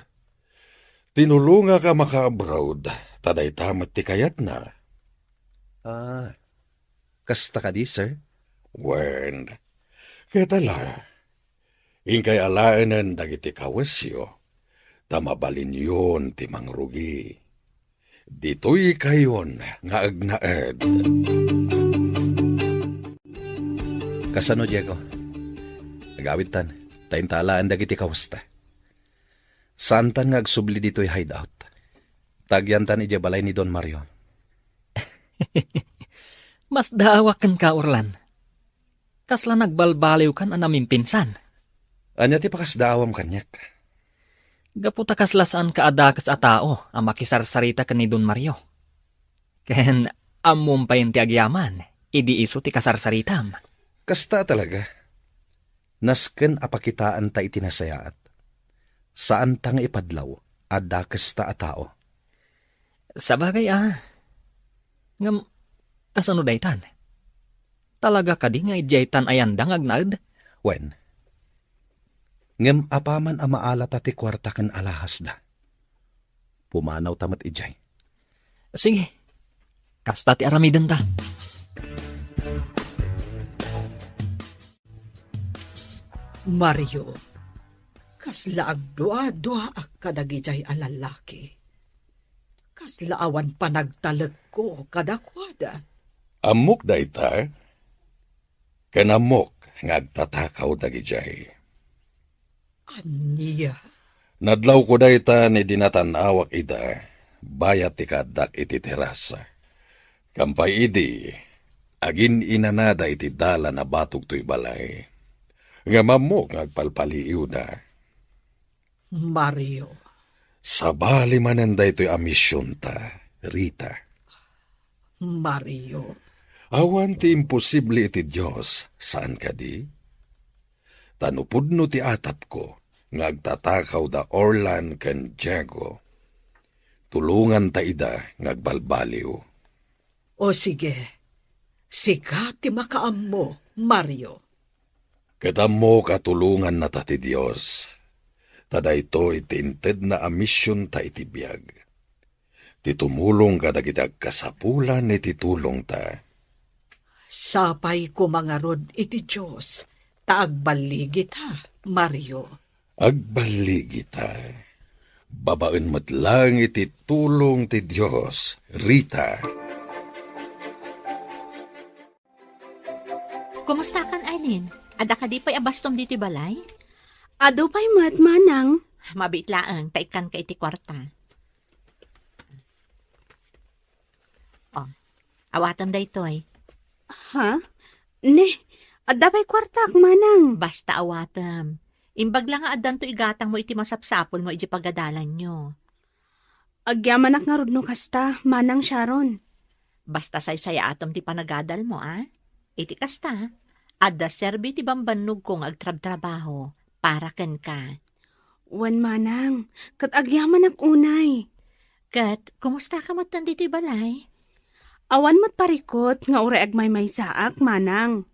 Tinulongak a maka-abroad, ta dayta met ti kayatna. Ah, kasta kadi, sir? Wen, ket ala, inkay alaenen dagiti kawesyo, ta mabalinyon ti mangrugi. Ditoykayon nga agnaed. Kasano, Diego? Agawidtan, ta inta alaen dagiti kawesta. Saantan nga agsubli ditoy hideout. Tagyantan idiay balay ni Don Mario. Masdaawak kenka, Orlan. Kasla nagbalbaliwkan a namimpinsan. Ania ti pakasdaawam kaniak? Gapu ta kasla saanka a dakes a tao a makisarsarita ken ni Don Mario. Ken ammom pay ti agyaman, idi isu ti kasarsaritam. Kasta talaga. Nasken a pakitaanta iti nasayaat. Saanta nga ipadlaw a dakesta a tao. Sabagay a. Ngem, kasano daytan? Talaga kadi nga idiaytan a yanda nga agnaed? Wen. Ngem apaman a maalata ti kuarta ken alahasda, pumanawta met idiay. Sige. Kasta ti aramidenta. Mario, kasla agdua-duaak kadagidiay a lallaki. Kasla awan panagtalekko kadakuada. Ammok dayta, ken ammok nga agtatakaw dagidiay. Ania? Nadlawko dayta idi natan-awak ida, bayat ti kaaddak iti terasa. Kampay idi, agin-inanada iti dalan a batog toy balay. Ngem ammok nga agpalpaliiwda. Mario. Sabali manen daytoy a misionta, Rita. Mario. Awan ti imposible iti Dios, saan kadi? Ta no pudno ti atapko nga agtatakaw da Orlan ken Diego, tulonganta ida nga agbalbaliw. O sige, sika ti makaammo, Mario. Ket ammok a tulongannata ti Dios, ta daytoy ti intedna a misionta iti biag. Ti tumulong kadagiti agkasapulan iti tulongta. Sapay koma ngarud iti Dios, ta agballigita, Mario. Agballigita. Babaen met laeng iti tulong ti Dios, Rita. Kumustakan, Arlene? Adda kadi pay a bastom ditoy balay? Adu pay met, manang. Mabiit laeng, ta ikkanka iti kuarta. Oh, awatem daytoy. Ha? Ne, adda pay kuartak, manang. Basta awatem. Imbag la nga addanto igatangmo iti masapsapulmo iti pagadalanyo. Agyamanak ngarud no kasta, Manang Sharon. Basta saysayaatem ti panagadalmo, a? Iti kasta, adda serbi ti bambannogko nga agtrabtrabaho para kenka. Wen, manang, ket agyamanak unay. Ket, kumustaka metten ditoy balay? Awan met parikut nga uray agmaymaysaak, manang.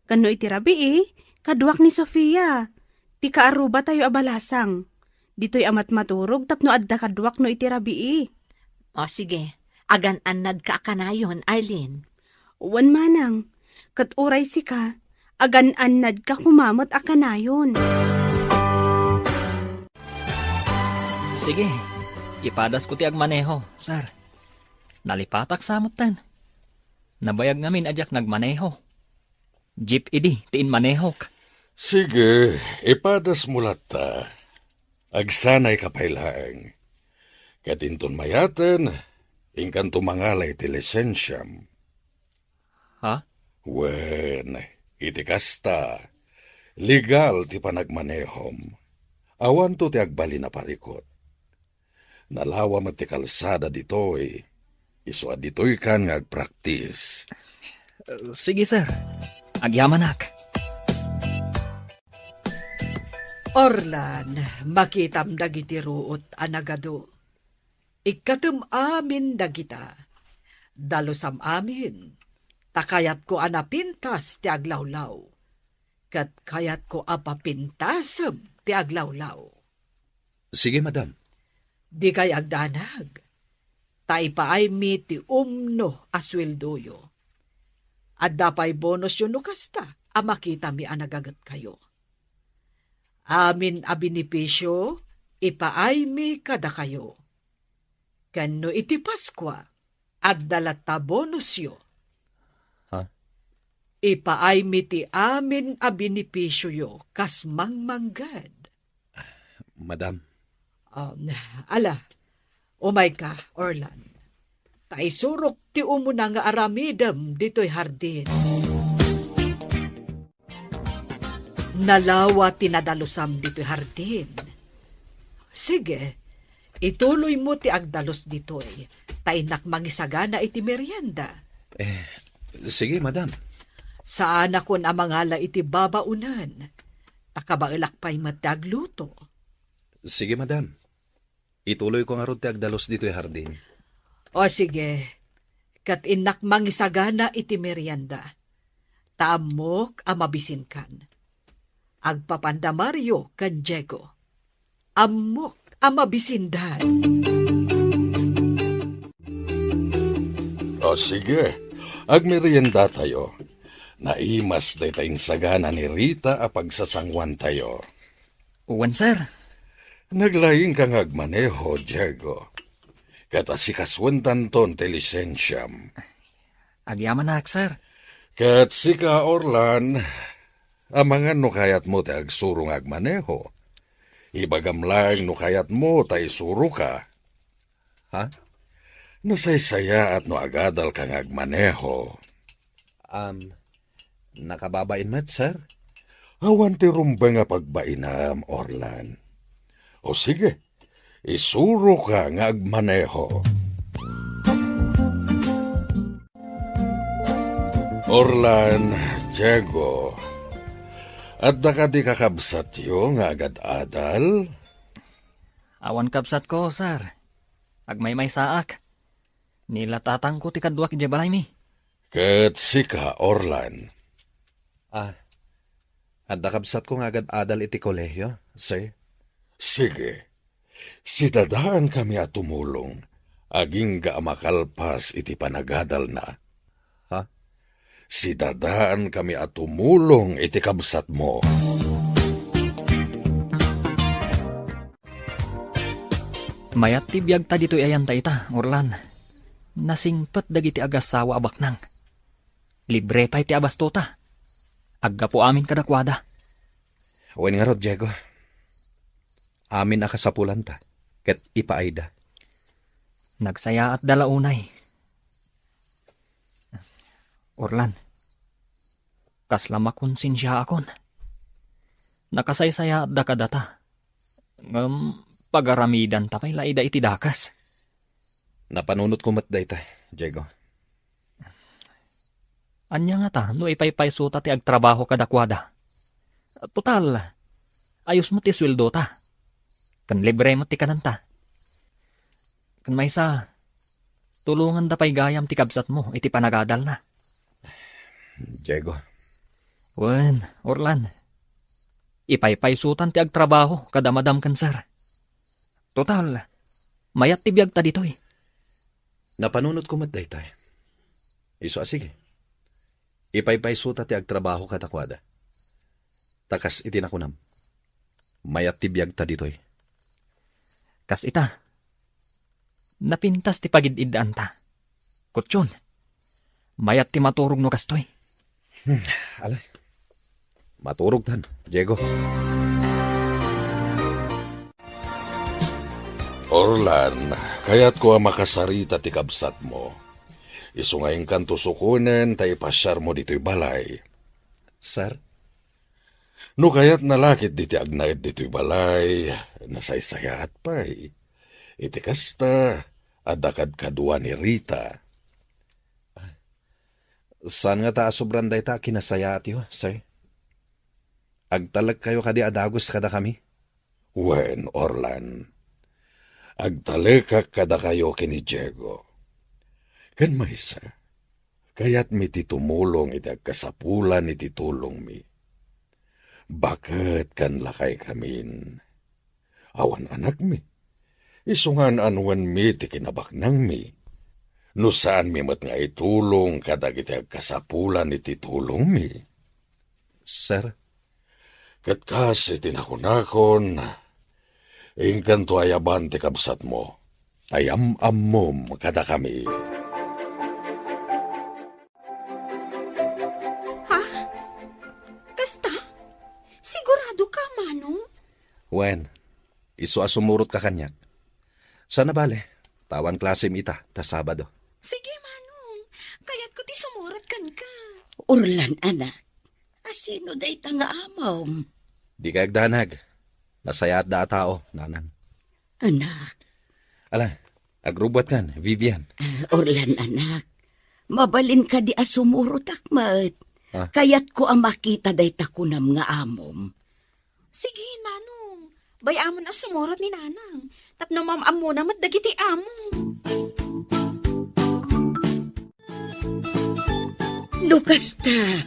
Ken no iti rabii, kaduak ni Sofia, ti kaarrubatayo a balasang. Ditoy a matmaturog tapno adda kaduak no iti rabii. O, sige. Agan-annadka a kanayon, Arlene. Wen, manang. Ket uray sika, agan-annadka koma met a kanayon. Sige, ipadasko ti agmaneho, sir. Nalipatak sa metten. Nabayag ngamin a diak nagmaneho. Jeep idi ti inmanehok. Sige, ipadasmo latta. Agsanayka pay laeng. Ket inton mayaten, inkanto mangala iti lisensiam. Ha? Wen, iti kasta, legal ti panagmanehom. Awanto ti agbalin a parikut. Nalawa met ti kalsada ditoy. Isu a ditoykan nga agpraktis. Sige, sir. Agyamanak. Orlan, makitam dagiti ruot a nagadu. Ikkatem amin dagita. Dalusam amin, ta kayatko a napintas ti aglawlaw, ket kayatko a papintasem ti aglawlaw. Sige, madam. Dikay agdanag, ta ipaaymi ti umno a sueldoyo. Adda pay bonusyo no kasta a makitami a nagagetkayo. Amin a benepisio, ipaaymi kadakayo. Ken no iti Paskua, adda latta bonusyo. Ha? Ipaaymi ti amin a benepisioyo kas mangmangged. Madam. Um, ala, umayka, Orlan. Ta isurok ti umuna nga aramidem ditoy hardin. Nalawa ti nadalusam ditoy hardin. Sige, ituloymo ti agdalus ditoy, ta innak mangisagana iti merienda. Eh, sige, madam. Saanakon a mangala iti babaonen, ta kabaelak pay met ti agluto. Sige, madam. Ituloyko ngarud ti agdalus ditoy hardin. O sige, ket innak mangisagana iti merienda. Ta ammok a mabisinkan. Agpapanda Mario ken Diego. Ammok a mabisindan. O sige, agmeriendatayo. Naimas dayta insagana ni Rita a pagsasanguantayo. Wen, sir. Naglaingka nga agmaneho, Diego. Ket asikasuentanton ti lisensiam. Agyamanak, sir. Ket sika, Orlan, amangan no kayatmo ti agsuro nga agmaneho. Ibagam laeng no kayatmo ta isuroka. Ha? Nasaysayaat no agadalka nga agmaneho. Um, nakababain met, sir? Awan ti rumbeng a pagbainam, Orlan. O sige, isuroka nga agmaneho. Orlan, Diego, adda kadi kakabsatyo nga agad-adal? Awan kabsatko, sir. Agmaymaysaak. Ni la tatangko ti kaduak idiay balaymi. Ket sika, Orlan? Ah, adda kabsatko nga agad-adal iti kolehio, sir. Sige. Sidadaankami a tumulong, agingga a makalpas iti panagadalna. Ha? Sidadaankami a tumulong iti kabsatmo. Mayat ti biagta ditoy ayan ta ita, Orlan. Nasingpet dagiti agassawa a baknang. Libre pay ti abastota. Aggapu amin kadakuada. Wen ngarud, Diego. Amin a kasapulanta, ket ipaayda. Nagsayaatda la unay. Orlan, kasla makonsensiaakon. Nakasaysayaatda kadata. Ngem pagaramidanta pay la ida iti dakes. Napanunotko met dayta, Diego. Ania ngata no ipaypaysuta ti agtrabaho kadakuada? Total, ayos met ti sueldota. Ken libre met ti kanenta. Ken maysa, tulonganda pay gayam ti kabsatmo iti panagadalna. Diego. Wen, Orlan. Ipaypaysutan ti agtrabaho kada madam ken sir. Total, mayat ti biagta ditoy. Napanunotko met daytoy. Isu a sige. Ipaypaysuta ti agtrabaho kadakuada. Ta kas iti nakunam, mayat ti biagta ditoy. Kas ita, napintas ti pagid-iddaanta. Kutyon, mayat ti maturog no kastoy. Hmm, ala. Maturogtan, Diego. Orlan, kayatko a makasarita ti kabsatmo. Isu nga inkanto sukonen ta ipasiarmo ditoy balay. Sir? No kayatna la ketdi ti agnaed ditoy balay, nasaysayaat pay. Iti kasta, adda kadkadua ni Rita. Saan ngata a sobran dayta a kinasayaatyo, sir? Agtalekkayo kadi a dagus kadakami? Wen, Orlan, agtalekak kadakayo ken ni Diego. Ken maysa, kayatmi ti tumulong iti agkasapulan iti tulongmi. Baket ken lakaykamin. Awan anakmi. Isu nga an-annuenmi ti kinabaknangmi. No saanmi met nga itulong kadagiti agkasapulan iti tulongmi. Sir? Ket kas iti nakunakon, inkanto ayaban ti kabsatmo, ta yam-ammom kadakami. Ha? Kasta? Sigurado ka, Manong? Wen, isu a sumurotka kaniak. Sana bale, ta awan klasem ita ta Sabado. Sige, Manong. Kayatko ti sumurot kenka. Orlan, anak, asino dayta nga amom? Dika agdanag. Nasayaatda a tao, nanang. Anak. Ala, agrubbuatkan, Vivian. Ah, Orlan, anak. Mabalin kadi a sumurotak met. Ah. Kayatko a makita dayta kunam nga amom. Sige, Manong. Bay-amon a sumurot ni Nanang. Tapno mam-ammona met dagiti amom. No kasta,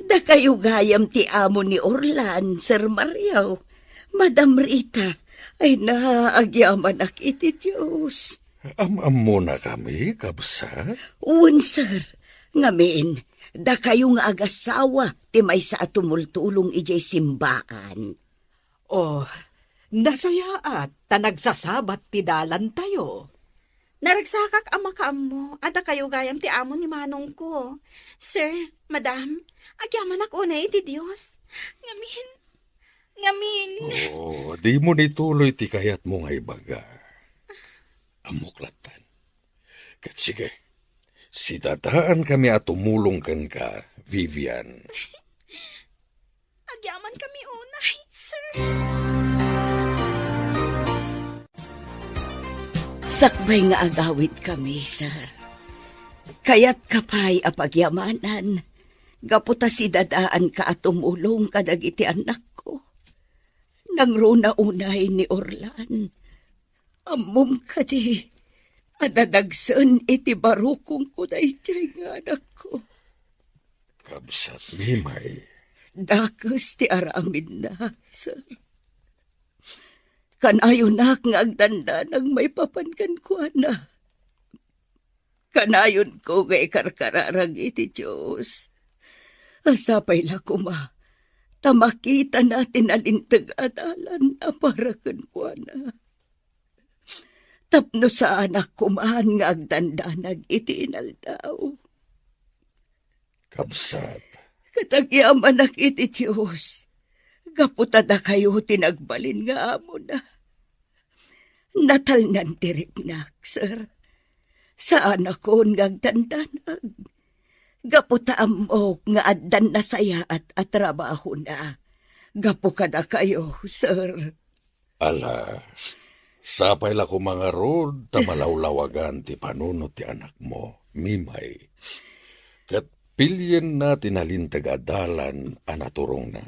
dakayo gayam ti amo ni Orlan, Sir Mario, Madam Rita. Ay na, agyamanak iti Dios. Am-ammona kami, kabsat? Wen, sir. Ngamin, dakayo nga agasawa ti maysa a tumultulong idiay simbaan. Oh, nasayaat ta nagsasabat ti dalantayo. Naragsakak a makaammo a dakayo gayam ti amo ni manongko. Sir, madam, agyamanak unay iti Dios. Ngamin, ngamin. Oh, dimo ituloy ti kayatmo nga ibaga. Ammok lattan. Ket sige, sidadaan kami a tumulong kenka, Vivian. Agyaman kami unay, sir. Sakbay nga agawid kami, sir. Kayatka pay a pagyamanan, gapu ta sidadaanka a tumulong kadagiti annakko. Nangruna unay ni Orlan. Ammom kadi a nadagsen iti barukongko daydiay nga anakko? Kabsat, Mimay. Dakes ti aramidna, sir. Kanayonak nga agdandanag maipapan kenkuana. Kanayonko nga ikarkararag iti Dios a sapay la koma ta makitana ti nalinteg a dalan a para kenkuana. Tapno saanak koman nga agdandanag iti inaldaw. Kabsat. Ket agyamanak iti Dios, gapu ta dakayo ti nagbalin nga amona. Natalnan ti riknak, sir. Saanakon nga agdandanag. Gapu ta ammok nga addan nasayaat a trabahona. Gapu kadakayo, sir. Ala, sapay la koma ngarud ta malawlawagan ti panunot ti anakmo, Mimay. Ket pilienna ti nalinteg a dalan a naturongna.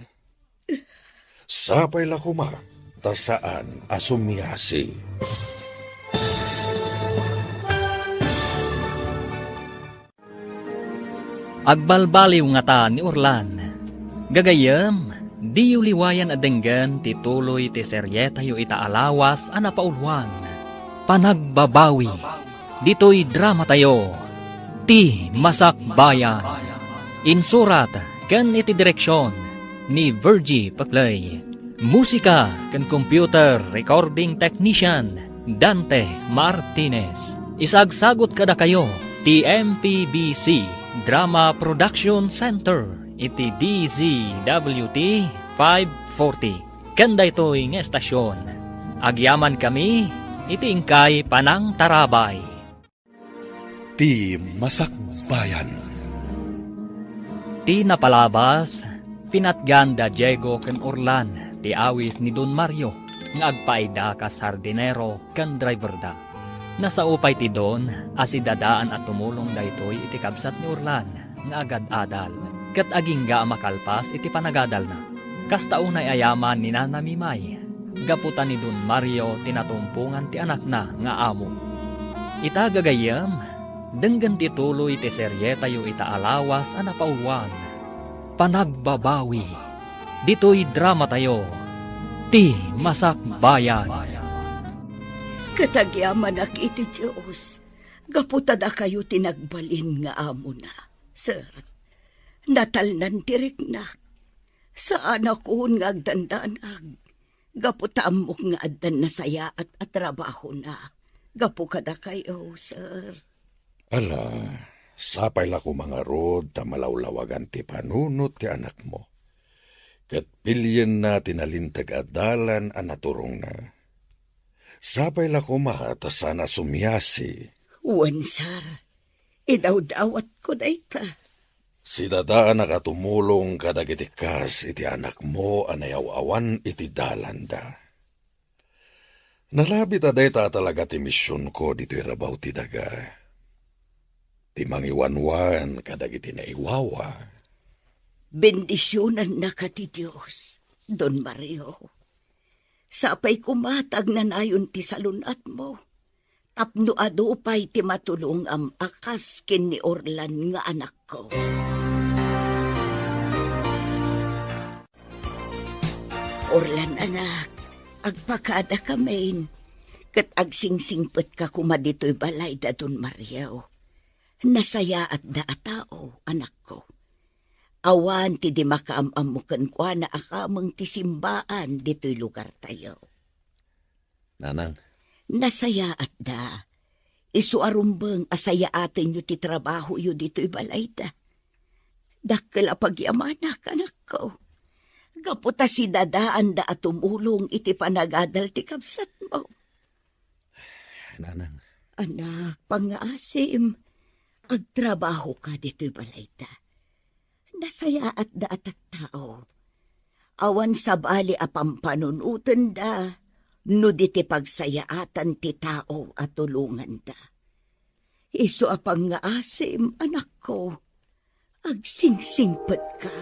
Sapay la koma ta saan a sumiasi. Agbalbaliw ngata ni Orlan. Gagayyem, diyo liwayan a denggen ti tuloy ti serietayo ita a lawas a napauluan, Panagbabawi. Ditoy dramatayo, Ti Masakbayan. Insurat ken iti direksion ni Virgie Paclay. Musika ken computer recording technician, Dante Martinez. Isagsagut kadakayo ti M P B C Drama Production Center iti D Z W T five forty. Ken daytoy nga estasion, agyamankami iti inkay panangtarabay. Ti Masakbayan. Ti napalabas, pinatgan da Diego ken Orlan ti awis ni Don Mario nga agpaayda kas hardinero ken driverda. Nasao pay ti Don a sidadaan a tumulong daytoy iti kabsat ni Orlan nga agad-adal, ket agingga a makalpas iti panagadalna. Kasta unay a yaman ni Nana Mimay. gapu ta ni Don Mario ti natumpongan ti anakna nga amo. Ita gagayyem, denggen ti tuloy ti serietayo ita a lawas a napauluan, Panagbabawi. Ditoy dramatayo, Ti Masakbayan. Ket agyamanak iti Dios, gapu ta dakayo ti nagbalin nga amona, sir. Natalnan ti riknak. Saanakon nga agdandanag, gapu ta ammok nga addan nasayaat a trabahona gapu kadakayo, sir. Ala, sapay la koma ngarud ta malawlawagan ti panunot ti anakmo, ket pilienna ti nalinteg a dalan a naturongna. Sapay la koma ta saan a sumiasi. Wen, sir. Idawdawatko dayta. Sidadaanak a tumulong kadagiti kas iti anakmo a nayaw-awan iti dalanda. Nalabit a dayta a talaga ti misionko ditoy rabaw ti daga. Ti mangiwanwan kadagiti naiwawa. Bendisionannaka ti Dios, Don Mario. Sapay koma ta agnanayon ti salun-atmo, tapno adu pay ti matulongam a kas ken ni Orlan nga anakko. Orlan, anak, agpakadakamin, ket agsingsingpetka koma ditoy balay da Don Mario. Nasayaatda a tao, anakko. Awan ti di makaam-ammo kenkuana a kameng ti simbaan ditoy lugartayo. Nanang. Nasayaatda. Isu a rumbeng a sayaatenyo ti trabahoyo ditoy balayda. Dakkel a pagyamanak, anakko. Gapu ta sidadaanda a tumulong iti panagadal ti kabsatmo. Nanang. Anak, pangngaasim, agtrabahoka ditoy balayda. Nasayaatda a tattao. Awan sabali a pampanunotenda no di ti pagsayaatan ti tao a tulonganda. Isu a pangngaasim, anakko, agsingsingpetka.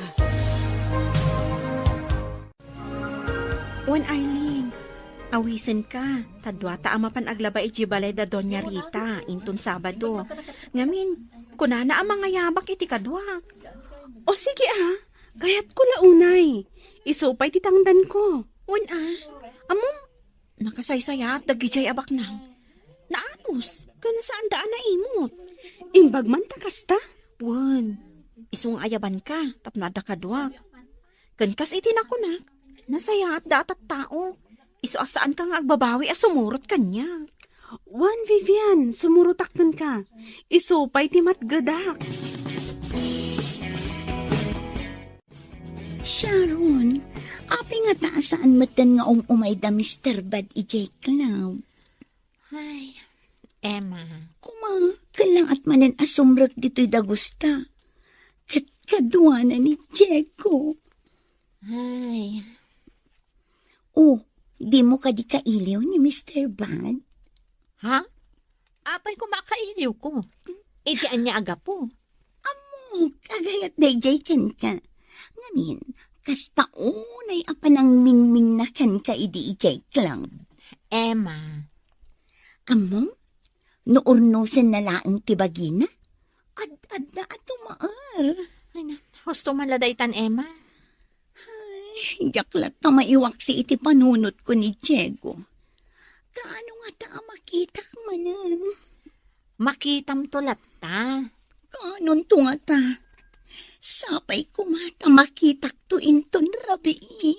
Wen, Arlene, awisenka, ta duata a mapan aglaba idiay balay da Doña Rita inton Sabado. Ngamin, kunana a mangayabak iti kaduak. O sige a, kayatko la unay. Isu pay ti tangdanko. Wen a, ammom, nakasaysayaat dagidiay a baknang. Naanus, ken saanda a naimut. Imbag man ta kasta? Wen, isu nga ayabanka tapno adda kaduak. Ken kas iti nakunak, nasayaatda a tattao. Isu a saanka nga agbabawi a sumurot kaniak. Wen, Vivian, sumurotak kenka. Isu pay ti matgedak. Sharon, apay ngata a saan metten nga um-umay da Mister Bad idiay club? Ay, Emma. Koma, kailangat manen a sumrek ditoy dagusta. Ket kaduana ni Diego. Ay. Oh, dimo kadi kailiw ni Mister Bad? Ha? Apay koma a kailiwko? Iti ania a gapu? Ammok, agayat daydiay kenka. Ngamin, kasta unay a panangmingmingna kenka idi idiay club. Emma. Ammom, no urnosenna laeng ti bagina, ad-adda a tumaer. Ay na, husto man la daytan, Emma. Ay, diak latta maiwaksi iti panunotko ni Diego. Kaano ngata a makitak manen? Makitamto latta. Kaanonto ngata? Sapay koma ta makitakto inton rabii.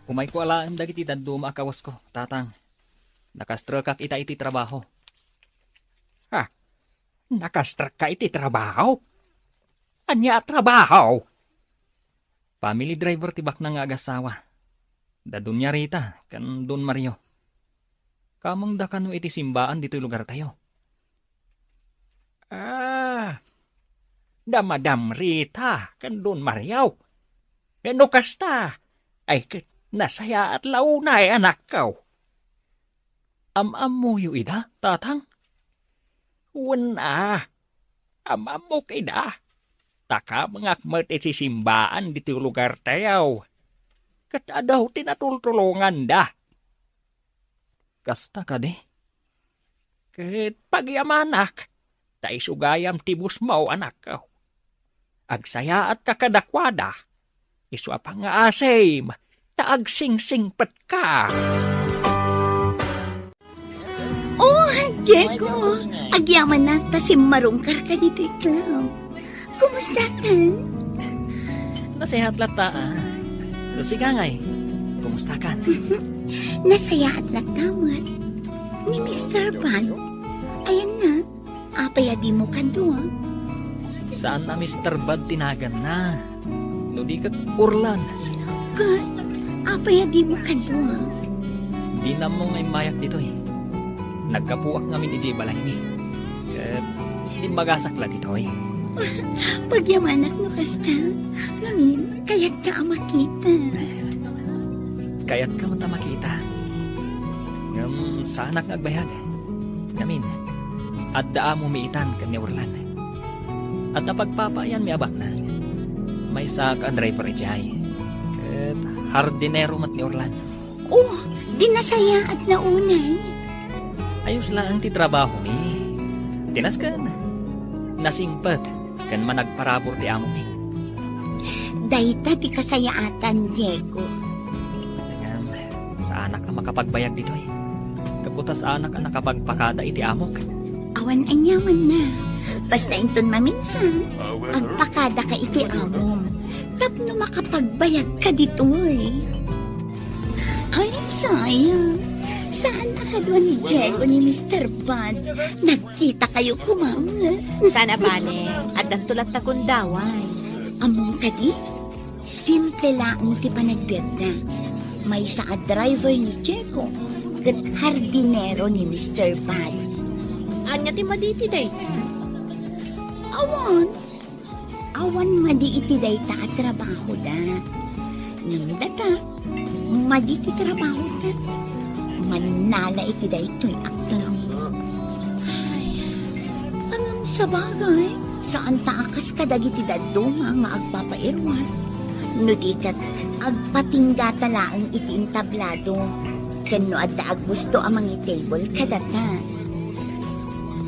Umayko alaem dagiti dadduma a kawasko, Tatang. Nakastrekak ita iti trabaho. Ha? Nakastrekka iti trabaho? Ania a trabaho? Family driver ti baknang nga agasawa. Da Doña Rita ken Don Mario. Kamengda kano iti simbaan ditoy lugartayo. Ah, da Madam Rita ken Don Mario. No kasta, ay ket nasayaat la unay, anakko. Am-ammoyo ida, Tatang? Wen a, am-ammok ida. Ta kamengak met iti simbaan ditoy lugartayo. Ket adu ti natultulonganda. Kasta kadi? Ket pagyamanak, ta isu gayam ti busmo, anakko. Agsayaatka kadakuada, isu a pangngaasim, ta agsingsingpetka. Oh, Diego! Agyamanak ta simmarungkarka ditoy club. Kumustakan? Nasayaat latta, ah. Sika ngay, kumustakan? Nasayaat latta met. Ni Mister Bad, ayanna, apay a dimo kadua? Saan a Mister Bad ti naganna. No di ket Orlan. Ket, apay a dimo kadua? Dina ammo nga immayak ditoy. Naggapuak ngamin idiay balaymi. Ket immagasak la ditoy. Pagyamanak no kasta. Ngamin, kayatka a makita. Kayatka met a makita. Ngem saanak nga agbayag. Ngamin, adda amomi itan ken ni Orlan. Adda pagpapaayanmi a baknang. Maysaak a driver idiay. Ket hardinero met ni Orlan. Oh, di nasayaat la unay. Ayos laeng ti trabahomi. Tinasken. Nasingpet ken managparabur ti amomi. Dayta ti kasayaatan, Diego. Ngem, saanak a makapagbayag ditoy. Gapu ta saanak a nakapagpakada iti amok. Awan aniamanna. Basta inton maminsan, agpakadaka iti amom. Tapno makapagbayagka ditoy. Ay, sayang. Saan a kadua ni Diego ni Mister Bad? Nagkitakayo koma. Saan a bale, addanto latta gundaway. Ammom kadi? Simple laeng ti panagbiagna. Maysa a driver ni Diego, ket hardinero ni Mister Bad. Ania ti madi iti dayta? Awan. Awan madi iti dayta a trabahoda. Ngem data, madi ti trabahoda. Mannala iti daytoy a club. Ay, ngem sabagay, saanta a kas kadagiti dadduma nga agpapairuar. No di ket, agpatinggata laeng iti entablado. Ken no adda a gusto a mangitable kadata.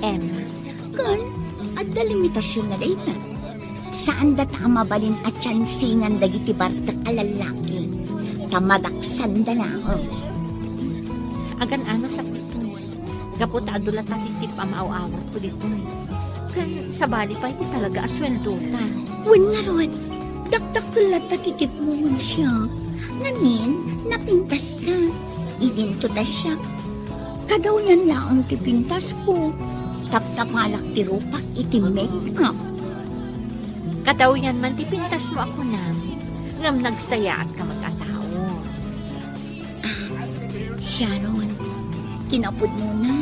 Emma, Ken, adda limitasion na dayta. Saan data a mabalin a tiansingan dagiti bartek a lallaki, ta madaksanda laeng. Agan-anusak ditoy. Gapu ta adu latta ti tip a maaw-awatko ditoy. Ken sabali pay ti talaga a sueldota. Wen ngarud, dakdakkel latta ti tipmo, siak. Ngamin, napintaska. Idinto ta siak. Kadawyan laeng ti pintasko. Taptapalak ti rupak iti make-up. Kadawyan man ti pintasmo a kunam, ngem nagsayaatka met a tao. Ah, Sharon, kinapudnona,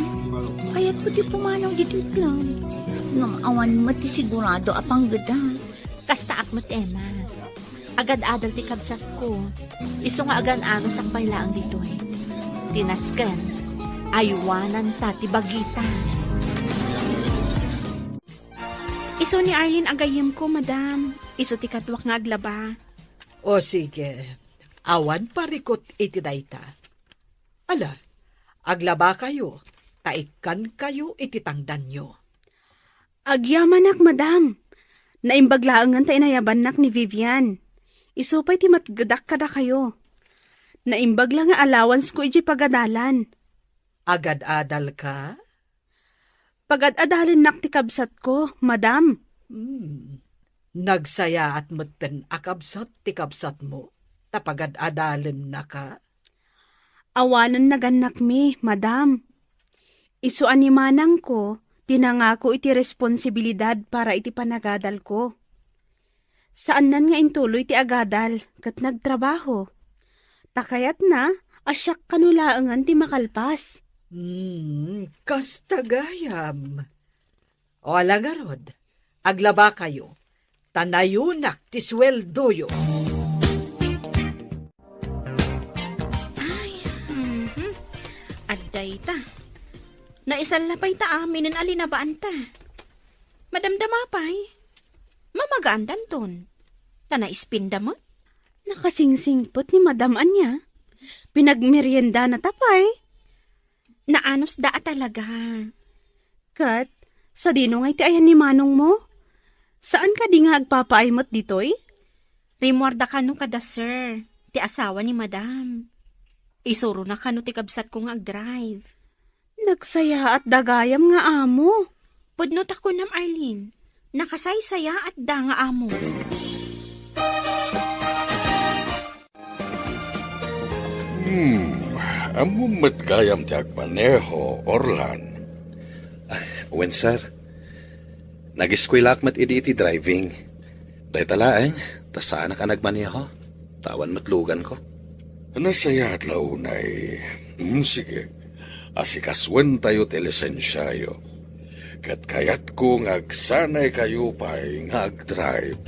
kayatko ti pumanaw ditoy club. Ngem awan met ti sigurado a panggeda. Kastaak met, Emma. Agad-adal ti kabsatko. Isu nga agan-anusak pay laeng ditoy. Tinasken, aywananta ti bagita. Isu ni Arlene a gayyemko, madam. Isu ti kaduak nga aglaba. O sige, awan parikut iti dayta. Ala, aglabakayo, ta ikkankayo iti tangdanyo. Agyamanak, madam. Naimbag laengen ta inayabannak ni Vivian. Isu pay ti matgedak kadakayo. Naimbag la nga allowance ko idiay pagadalan. Agad-adalka? Pagad-adalennak ti kabsatko, madam. Hmm. Nagsayaat metten a kabsat ti kabsatmo, ta pagad-adalennaka? Awanen nagannakmi, madam. Isu a ni manangko ti nangako iti responsibilidad para iti panagadalko. Saannan nga intuloy ti agadal ket nagtrabaho. Ta kayatna a siak kano laengen ti makalpas. Hmm, kasta gayam. O ala ngarud, aglabakayo, ta nayunak ti sueldoyo. Ay, mhm. Adda ita. Naisalla pay ta aminen a linabaanta. Madamdama pay. Mamaga Nagtaandanton. Ta naispinda met. Nakasingsingpet ni Madam ania? Pinagmeriendana ta pay? Naanusda a talaga. Ket, sadino nga iti ayan ni manongmo? Saan kadi nga agpapaay met ditoy? Rimmuarda kano kada sir, ti asawa ni Madam. Isurona kano ti kabsatko nga agdrive. Nagsayaatda gayam nga amo. Pudno ta kunam, Arlene. Nakasaysayaatda nga amo. Hmm, ammom met gayam ti agmaneho, Orlan? Ah, wen, sir. Nag-eskuelaak met idi iti driving. Dayta laeng, ta saanak a nagmaneho. Ta awan met luganko. Nasayaat la unay. Hmm, sige. Asikasuentayo ti lisensiayo. Ket kayatko nga agsanaykayo pay nga agdrive.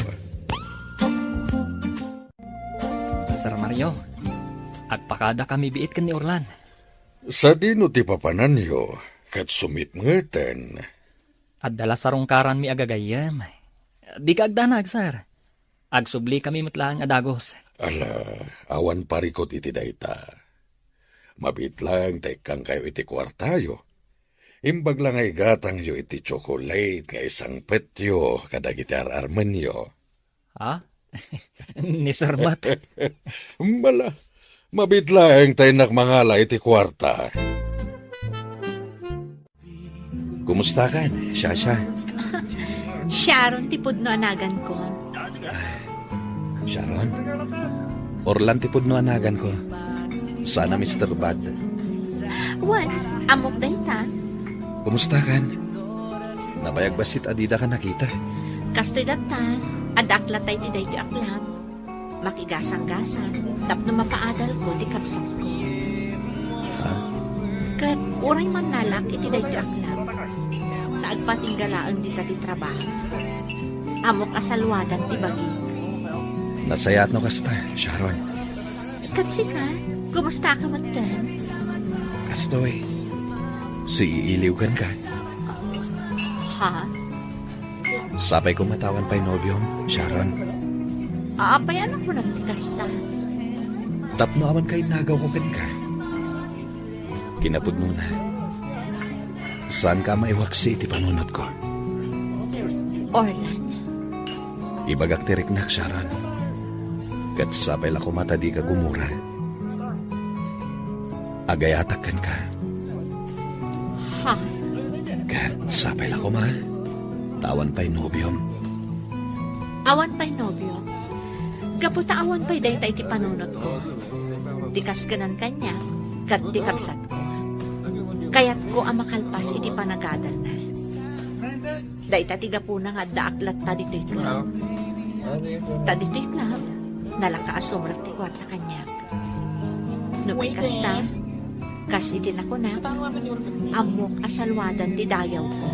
Sir Mario, agpakadakami biit ken ni Orlan. Sadino ti papananyo ket sumipngeten? Adda la sarungkaranmi a gagayyem. Dika agdanag, sir. Agsublikami met laeng a dagus. Ala, awan parikut iti dayta. Mabiit laeng ta ikkangkayo iti kuartayo. Imbag la nga igatangyo iti tsokolate nga isangpetyo kadagiti ar-armenyo. Ha? Ni Sir Mat? Bala, mabiit laeng ta innak mangala iti kuarta. Kumustakan, Shasha? Sharon ti pudno a naganko. Sharon? Orlan ti pudno a naganko. Sana, Mister Bad. Wen, ammok dayta. Kumustakan? Nabayag bassit a didaka nakita. Kastoy latta, addaak latta iti daytoy a club. Makigasanggasang tapno mapaadalko ti kabsatko. Ha? Ket uray mannalak iti daytoy a club, ta agpatingga laeng dita ti trabaho. Ammok a saluadan ti bagim. Nasayaat no kasta, Sharon. Ket sika, kumustaka metten? Kastoy, siiiliw kenka. Ha? Sapay koma ta awan pay nobiom, Sharon. Apay a nakunam ti kasta? Tapno awan kainagawko kenka. Kinapudnona, saanka a maiwaksi iti panunotko. Orlan. Ibagak ti riknak, Sharon. Ket sapay la koma ta dika gumura. Agayatak kenka. Ha? Ket sapay la koma ta awan pay nobiom. Awan pay nobiom? Gapu ta awan pay dayta iti panunotko. Ti kaskenan kaniak ket ti kabsatko. Kayatko a makalpas iti panagadalna. Dayta ti gapuna nga addaak latta ditoy club. Ta ditoy club, nalaka a sumrek ti kuarta kaniak. No kasta, kas iti nakunak, ammok a saluadan ti dayawko.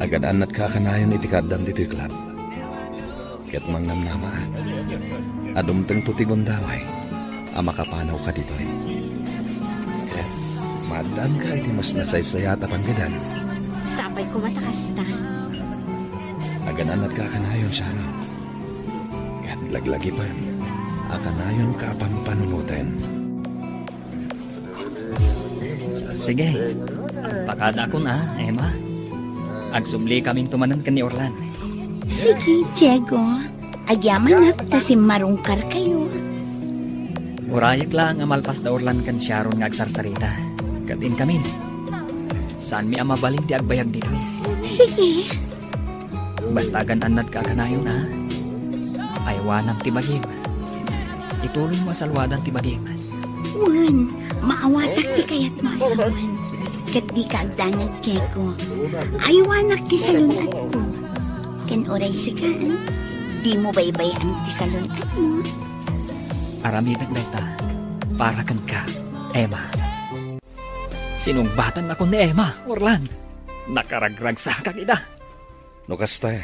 Agan-annatka a kanayon iti kaaddam ditoy club. Ket mangnamnamaak a dumtengto ti gundaway a makapanawka ditoy. Ket maaddaanka iti mas nasaysayaat a panggedan. Sapay koma ta kasta. Agan-annatka a kanayon, Sharon. Ket laglagipen a kanayonka a pampanunoten. Sige. Agpakadakon a, Emma. Agsublikaminto manen ken ni Orlan. Sige, Diego. Agyamanak ta simmarungkarkayo. Urayek laeng a malpas da Orlan ken Sharon nga agsarsarita. Ket inkamin, saanmi a mabalin ti agbayag ditoy. Sige. Basta agan-annadka a kanayon a, aywanam ti bagim. Ituloymo a saluadan ti bagim. Wen, maawatak ti kayatmo a sawen. Ket dika agdanag, Diego. Aywanak ti salun-atko. Ken uray sika, dimo baybay-an ti salun-atmo. Aramidek dayta para kenka, Emma. Sinungbatan ako ni Emma, Orlan. Nakaragragsakak ida. No kasta,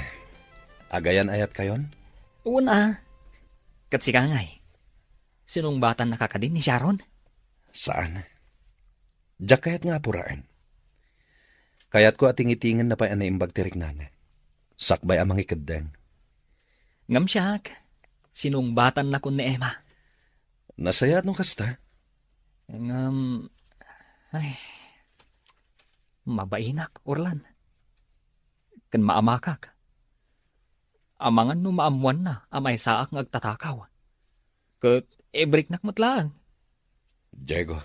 agayan-ayatkayon? Wen a. Ket sika ngay, sinungbatannaka kadi ni Sharon? Saan. Diak kayat nga apuraen. Kayatko a tingitingenna pay a naimbag ti riknana. Sakbay a mangikeddeng. Ngem siak, sinungbatan nakon ni Emma. Nasayaat no kasta. Ngem, ay, mabainak, Orlan. Ken maamakak. Amangan no maammoanna a maysaak nga agtatakaw. Ket ibriknak met laeng. Diego.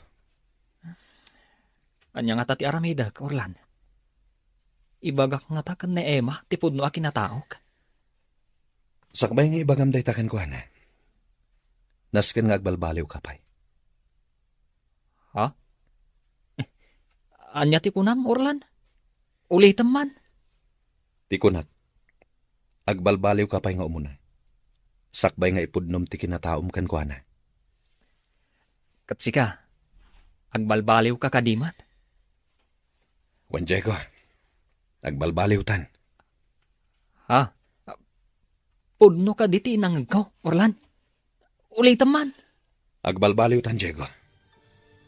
Ania ngata ti aramidek, Orlan? Ibagak ngata ken ni Emma ti pudno a kinataok? Sakbay nga ibagam dayta kenkuana, nasken nga agbalbaliwka pay. Ha? Eh, ania ti kunam, Orlan? Ulitem man. Ti kunak, agbalbaliwka pay nga umuna. Sakbay nga ipudnom ti kinataom kenkuana. Ket sika, agbalbaliwka kadi met? Wen, Diego, agbalbaliwtan. Ha? Pudno kadi ti inangegko, Orlan? Ulitem man. Agbalbaliwtan, Diego.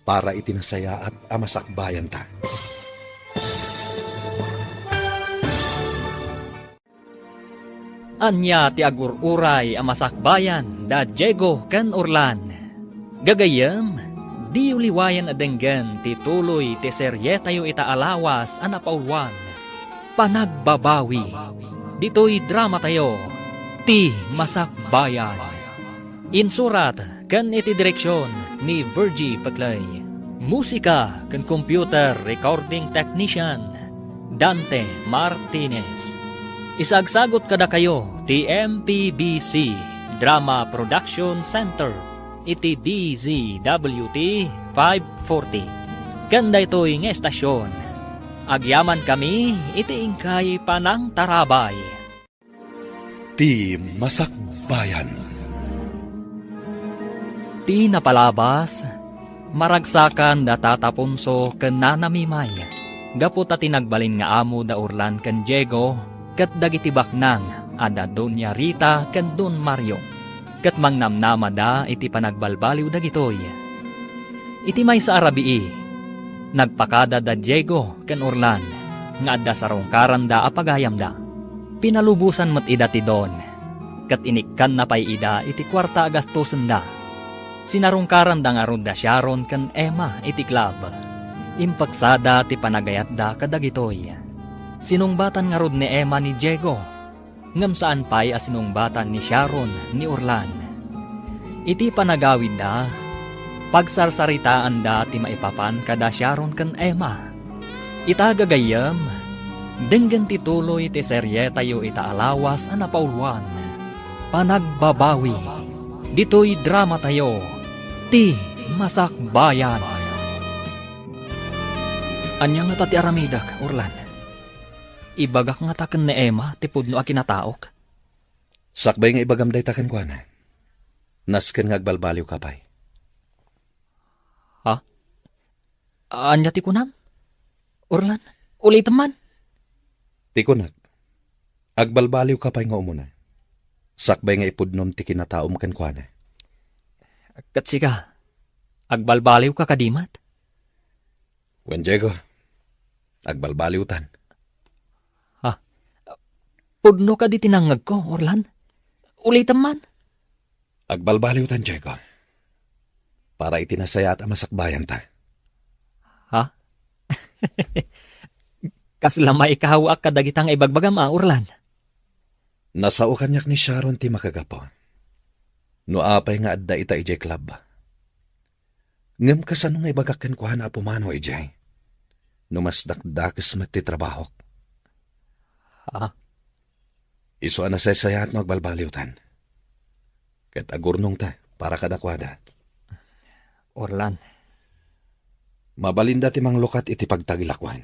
Para iti nasayaat a masakbayanta. Ania ti agur-uray a masakbayan da Diego ken Orlan? Gagayyem, diyo liwayan a denggen ti tuloy ti serietayo ita a lawas a napauluan, Panagbabawi. Ditoy dramatayo, Ti Masakbayan. Insurat ken iti direksion ni Virgie Peclay. Musika ken computer recording technician, Dante Martinez. Isagsagot kadakayo ti M P B C Drama Production Center iti D Z W T five forty. Ken daytoy nga estasion, agyamankami iti inkay panangtarabay. Ti Masakbayan. Ti napalabas, maragsakan da Tata Ponso ken Nana Mimay, gapu ta ti nagbalin nga amo da Orlan ken Diego ket dagiti baknang a da Doña Rita ken Don Mario, ket mangnamnamada iti panagbalbaliw dagitoy. Iti maysa a rabii, nagpakada da Diego ken Orlan nga adda sarungkaranda a pagayamda. Pinalubosan met ida ti Don, ket inikkanna pay ida iti kuarta a gastosenda. Sinarungkaranda ngarud da Sharon ken Emma iti club. Impeksada ti panagayatda kadagitoy. Sinungbatan ngarud ni Emma ni Diego, ngem saan pay a sinungbatan ni Sharon ni Orlan. Iti panagawidda, pagsarsaritaanda ti maipapan kada Sharon ken Emma. Ita gagayyem, denggen ti tuloy ti serietayo ita a lawas a napauluan, Panagbabawi. Ditoy dramatayo, Ti Masakbayan. Ania ngata ti aramidek, Orlan? Ibagak ngata ken ni Emma ti pudno a kinataok? Sakbay nga ibagam dayta kenkuana, nasken nga agbalbaliwka pay. Ha? Ania ti kunam? Orlan, ulitem man. Ti kunak, agbalbaliwka pay nga umuna, sakbay nga ipudnom ti kinataom kenkuana. Ket sika, agbalbaliwka kadi met? Wen, Diego, agbalbaliwtan. Ha? Pudno kadi ti nangngegko, Orlan? Ulitem man. Agbalbaliwtan, Diego. Para iti nasayaat a masakbayanta. Ha? Kasla maikawaak kadagita nga ibagbagam a, Orlan? Nasao kaniak ni Sharon ti makagapu. No apay nga adda ita idiay club. Ngem kasano nga ibagak kenkuana a pumanaw idiay? No mas dakdakes met ti trabahok. Ha? Isu a nasaysayaat no agbalbaliwtan. Ket agurnongta para kadakuada. Orlan. Mabalinda ti manglukat iti pagtagilakuan.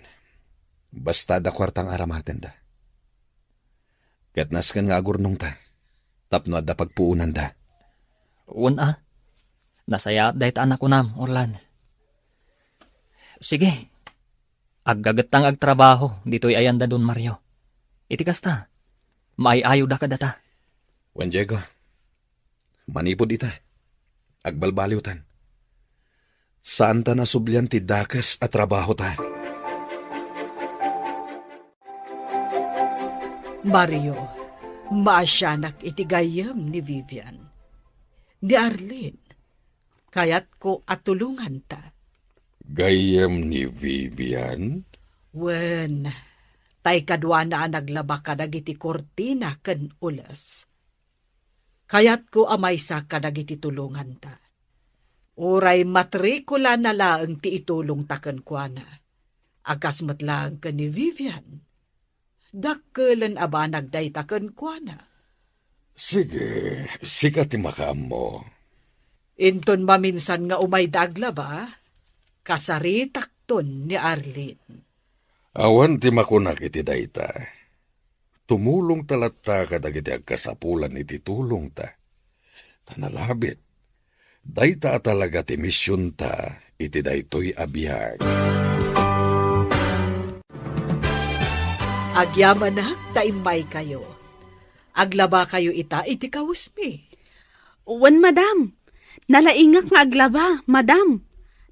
Basta adda kuarta nga aramatenda. Ket nasken nga agurnongta, tapno adda pagpuonanda. Wen a, nasayaat dayta a nakunam, Orlan. Sige, aggagetta nga agtrabaho ditoy ayan da Don Mario. Iti kasta, maay-ayoda kadata. Wen, Diego, manipud ita, agbalbaliwtan. Saanta nasublian ti dakes a trabahota. Mario, Maasianak iti gayyem ni Vivian. Ni Arlene, kayatko a tulonganta. Gayyem ni Vivian? Wen, tay kaduana a naglaba kadagiti kurtina ken ules. Kayatko a maysa kadagiti tulonganta. Uray matrikulana laeng ti itulongta kenkuana. A kas met laeng ken ni Vivian. Dakkelen a banag dayta kenkuana. Sige, sika ti makaammo. Inton maminsan nga umayda aglaba, kasaritakton ni Arlene. Awan ti makunak iti dayta. Tumulongta latta kadagiti agkasapulan iti tulongta. Ta nalabit, dayta a talaga ti misionta iti daytoy a biag. Agyamanak ta immaykayo. Aglabakayo ita iti kawesmi. Wen, madam. Nalaingak nga aglaba, madam.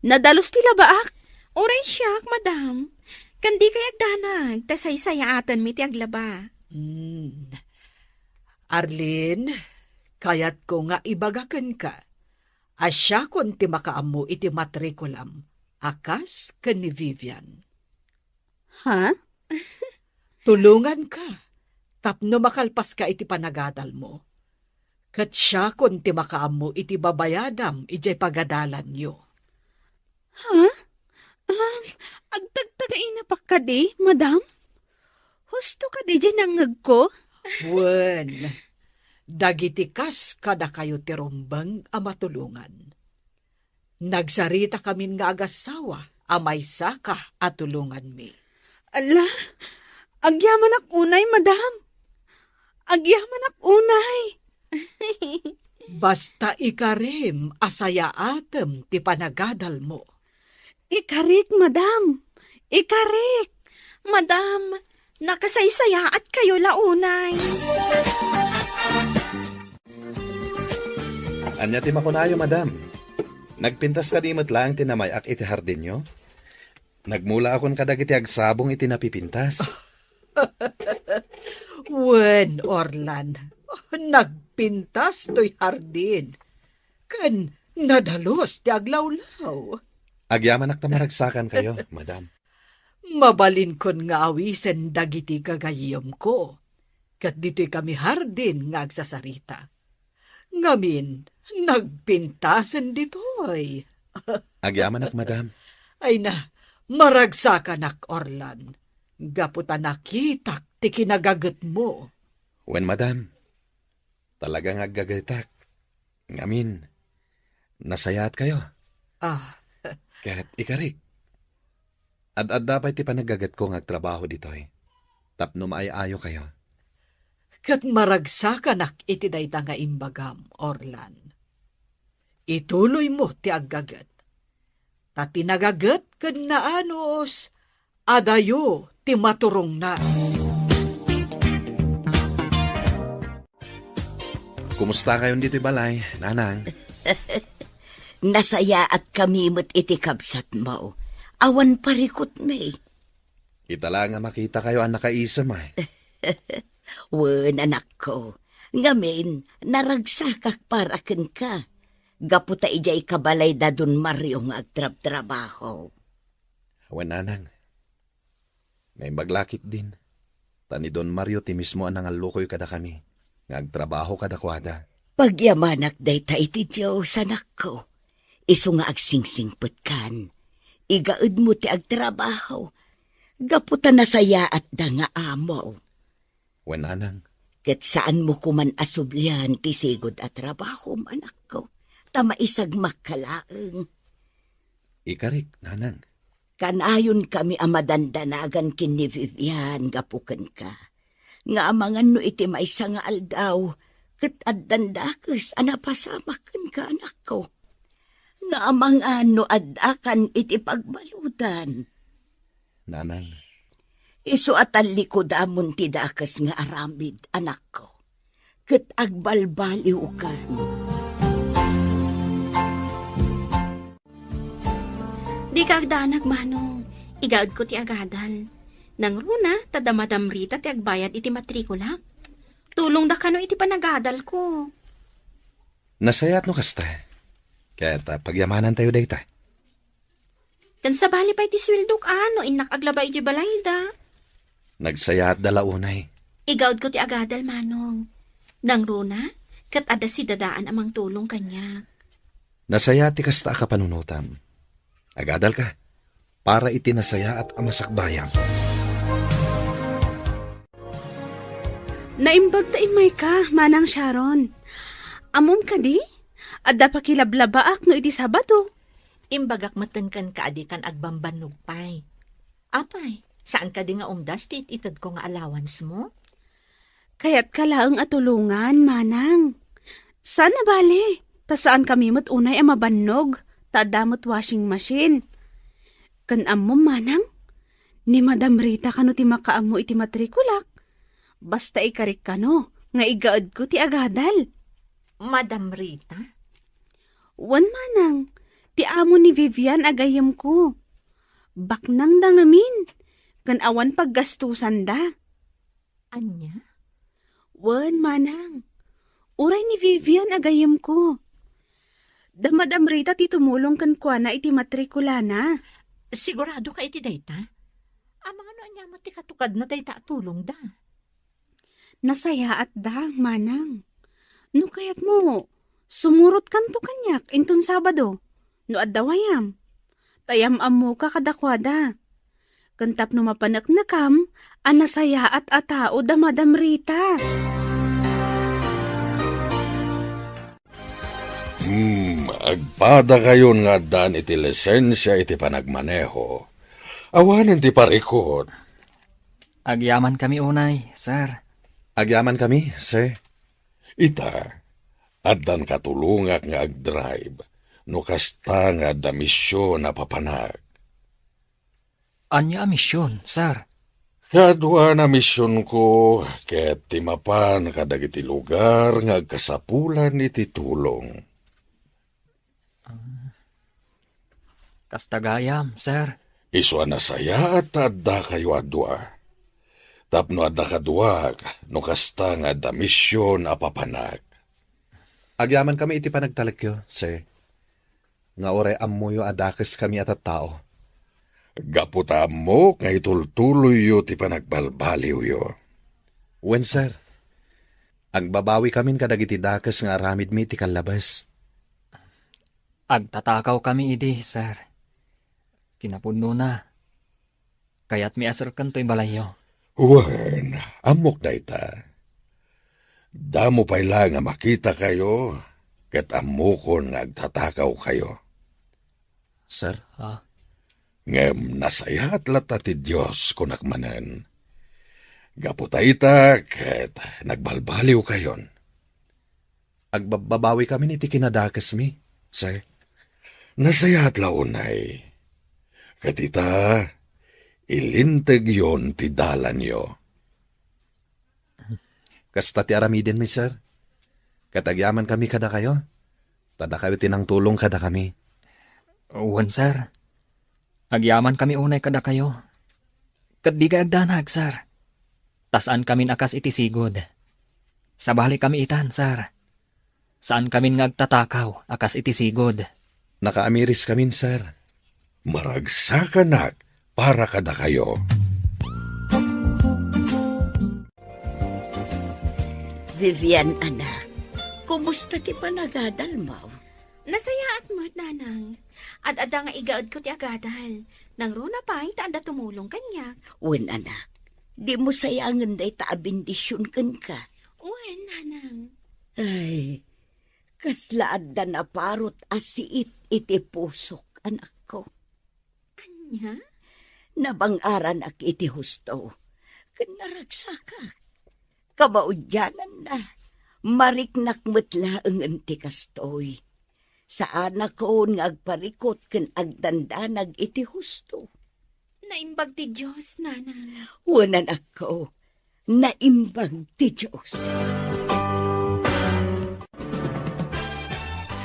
Nadalus ti labaak. Uray siak, madam. Ken dikay agdanag, ta saysayaatenmi ti aglaba. Hmm. Arlene, kayatko nga ibaga kenka a siakon ti makaammo iti matrikulam a kas ken ni Vivian. Ha? Tulonganka tapno makalpaska iti panagadalmo. Ket siakon ti makaammo iti babayadam idiay pagadalanyo. Ha? Um, agtagtagainapak kadi, madam? Husto kadi diay nangngegko? Wen, dagiti kas kadakayo ti rumbeng a matulongan. Nagsaritakamin nga agassawa a maysaka a tulonganmi. Ala, agyamanak unay, madam. Agyamanak unay. Basta ikarim a sayaatem ti panagadalmo. Ikarik, madam. Ikarik. Madam, nakasaysayaatkayo la unay. Ania ti makunayo, madam? Nagpintas kadi met laeng ti namay-ak iti hardinyo? Nagmulaakon kadagiti agsabong iti napipintas. Wen, Orlan, nagpintas toy hardin. Ken nadalus ti aglawlaw. Agyamanak ta maragsakankayo, madam. Mabalinkon nga awisen dagiti gagayyemko, ket ditoy kami hardin nga agsasarita. Ngamin, nagpintasen ditoy. Agyamanak, madam. Ay na, maragsakanak, Orlan, gapu ta nakitak ti kinagagetmo. Wen, madam. Talaga nga aggagetak. Ngamin, nasayaatkayo. Ah. Ket ikarik, ad-adda pay ti panaggagetko nga agtrabaho ditoy tapno maay-ayokayo. Ket maragsakanak iti dayta nga imbagam, Orlan. Ituloymo ti aggaget. Ta ti nagaget ken naanus, adayo ti maturongna. Kumustakayon ditoy balay, nanang? Nasayaatkami met iti kabsatmo. Awan parikutmi. Ita la nga makitakayo a nakaisem, ay. Wen, anakko. Ngamin, naragsakak para kenka. Gapu ta idiay kabalay da Don Mario nga agtrabtrabaho. Wen, nanang. Naimbag la ketdin, ta ni Don Mario ti mismo a nangallukoy kadakami nga agtrabaho kadakuada. Pagyamanak dayta iti Dios, anakko. Isu nga agsingsingpetkan. Igaedmo ti agtrabaho. Gapu ta nasayaatda nga amo. Wen, nanang. Ket saanmo koman a sublian ti sigud a trabahom, anakko, ta maisagmakka laeng. Ikarik, nanang. Kanayonkami a madandanagan ken ni Vivian gapu kenka. Nga amangan no iti maysa nga aldaw, ket addan dakes a napasamak kenka, anakko. Nga amangan no addakan iti pagbaludan. Nanang. Isu a tallikodamon ti dakes nga aramid, anakko, ket agbalbaliwkan. Dika agdanag, Manong. Igaedko ti agadal. Nangruna, ta damadamrita ti agbayad iti matrikulak. Tulongda kano iti panagadalko. Nasayaat no kasta. Ket, ah, pagyamanantayo dayta. Ken sabali pay ti sueldok, a, no innak aglaba iti balayda. Nagsayaatda la unay. Igaudko ti agadal, Manong. Nangruna, ket adda sidadaan a mangtulong kaniak. Nasayaat ti kasta a kapanunotam. Agadalka, para iti nasayaat a masakbayam. Naimbag ta immayka, Manang Sharon. Ammom kadi? Adda pakilablabaak no iti Sabado. Imbagak metten kenka a dikan agbambannog pay. Apay, saan kadi nga umdas ti it-itedko nga allowance mo? Kayatka laeng a tulongan, Manang. Saan a bale, ta saankami met unay a mabannog, ta adda met washing machine. Ken ammom, Manang, ni Madam Rita kano ti makaammo iti matrikulak. Basta ikarik kano nga igaedko ti agadal. Madam Rita? Wen, Manang, ti amo ni Vivian a gayyemko. Baknangda ngamin, ken awan paggastusanda. Ania? Wen, Manang. Uray ni Vivian a gayyemko. Da Madam Rita ti tumulong kenkuana iti matrikulana. Sigurado ka iti dayta? Amangan no ania met ti katukadna dayta a tulongda? Nasayaatda, Manang. No kayatmo, sumurotkanto kaniak inton Sabado, no adda wayam. Ta yam-ammoka kadakuada. Ken tapno mapaneknekam a nasayaat a tao da Madam Rita. Hmm, agpadakayon nga addaan iti lisensia iti panagmaneho. Awanen ti parikut. Agyamankami unay, sir. Agyamankami, sir. Ita, addan katulongak nga agdrive, no kasta nga adda mision a papanak. Ania a mision, sir? Kaduan a misionko ket ti mapan kadagiti lugar nga agkasapulan iti tulong. Ah, kasta gayam, sir. Isu a nasayaat ta addakayo a dua. Tapno adda kaduak, no kasta nga adda mision a papanak. Agyamankami iti panagtalekyo, sir. Nga uray ammoyo a dakeskami a tattao. Gapu ta ammok nga itultuloyyo ti panagbalbaliwyo. Wen, sir. Agbabawikamin kadagiti dakes nga aramidmi iti kallabes. Agtatakawkami idi, sir. Kinapudnona, kayatmi a serken toy balayyo. Wen, ammok dayta. Damo pay la nga makitakayo, ket ammokon nga agtatakawkayo. Sir? Ha? Ngem nasayaat latta ti Dios, kunak manen. Gapu ta ita, ket nagbalbaliwkayon. Agbababawikamin iti kinadakesmi, sir. Nasayaat la unay. Ket ita, ilintegyon ti dalanyo. Kasta ti aramidenmi, sir. Ket agyamankami kadakayo. Ta dakayo ti nangtulong kadakami. Wen, sir. Agyamankami unay kadakayo. Ket dikay agdanag, sir. Ta saankamin a kas iti sigud. Sabalikami itan, sir. Saankamin nga agtatakaw a kas iti sigud. Nakaamiriskamin, sir. Maragsakanak para kadakayo. Vivian, anak, kumusta ti panagadalmo? Nasayaat met, Nanang. Ad-adda nga igaedko ti agadal. Nangruna pay ta adda tumulong kaniak. Wen, anak. Dimo sayangen dayta a bendision kenka. Wen, Nanang. Ay, kasla adda naparut a siit iti pusok, anakko. Ania? Nabang-aranak iti husto, ken naragsakak. Kabaudiananna, mariknak met laengen ti kastoy. Saanakon nga agparikut ken agdandanag iti husto. Naimbag ti Dios, Nanang. Wen, anakko, naimbag ti Dios.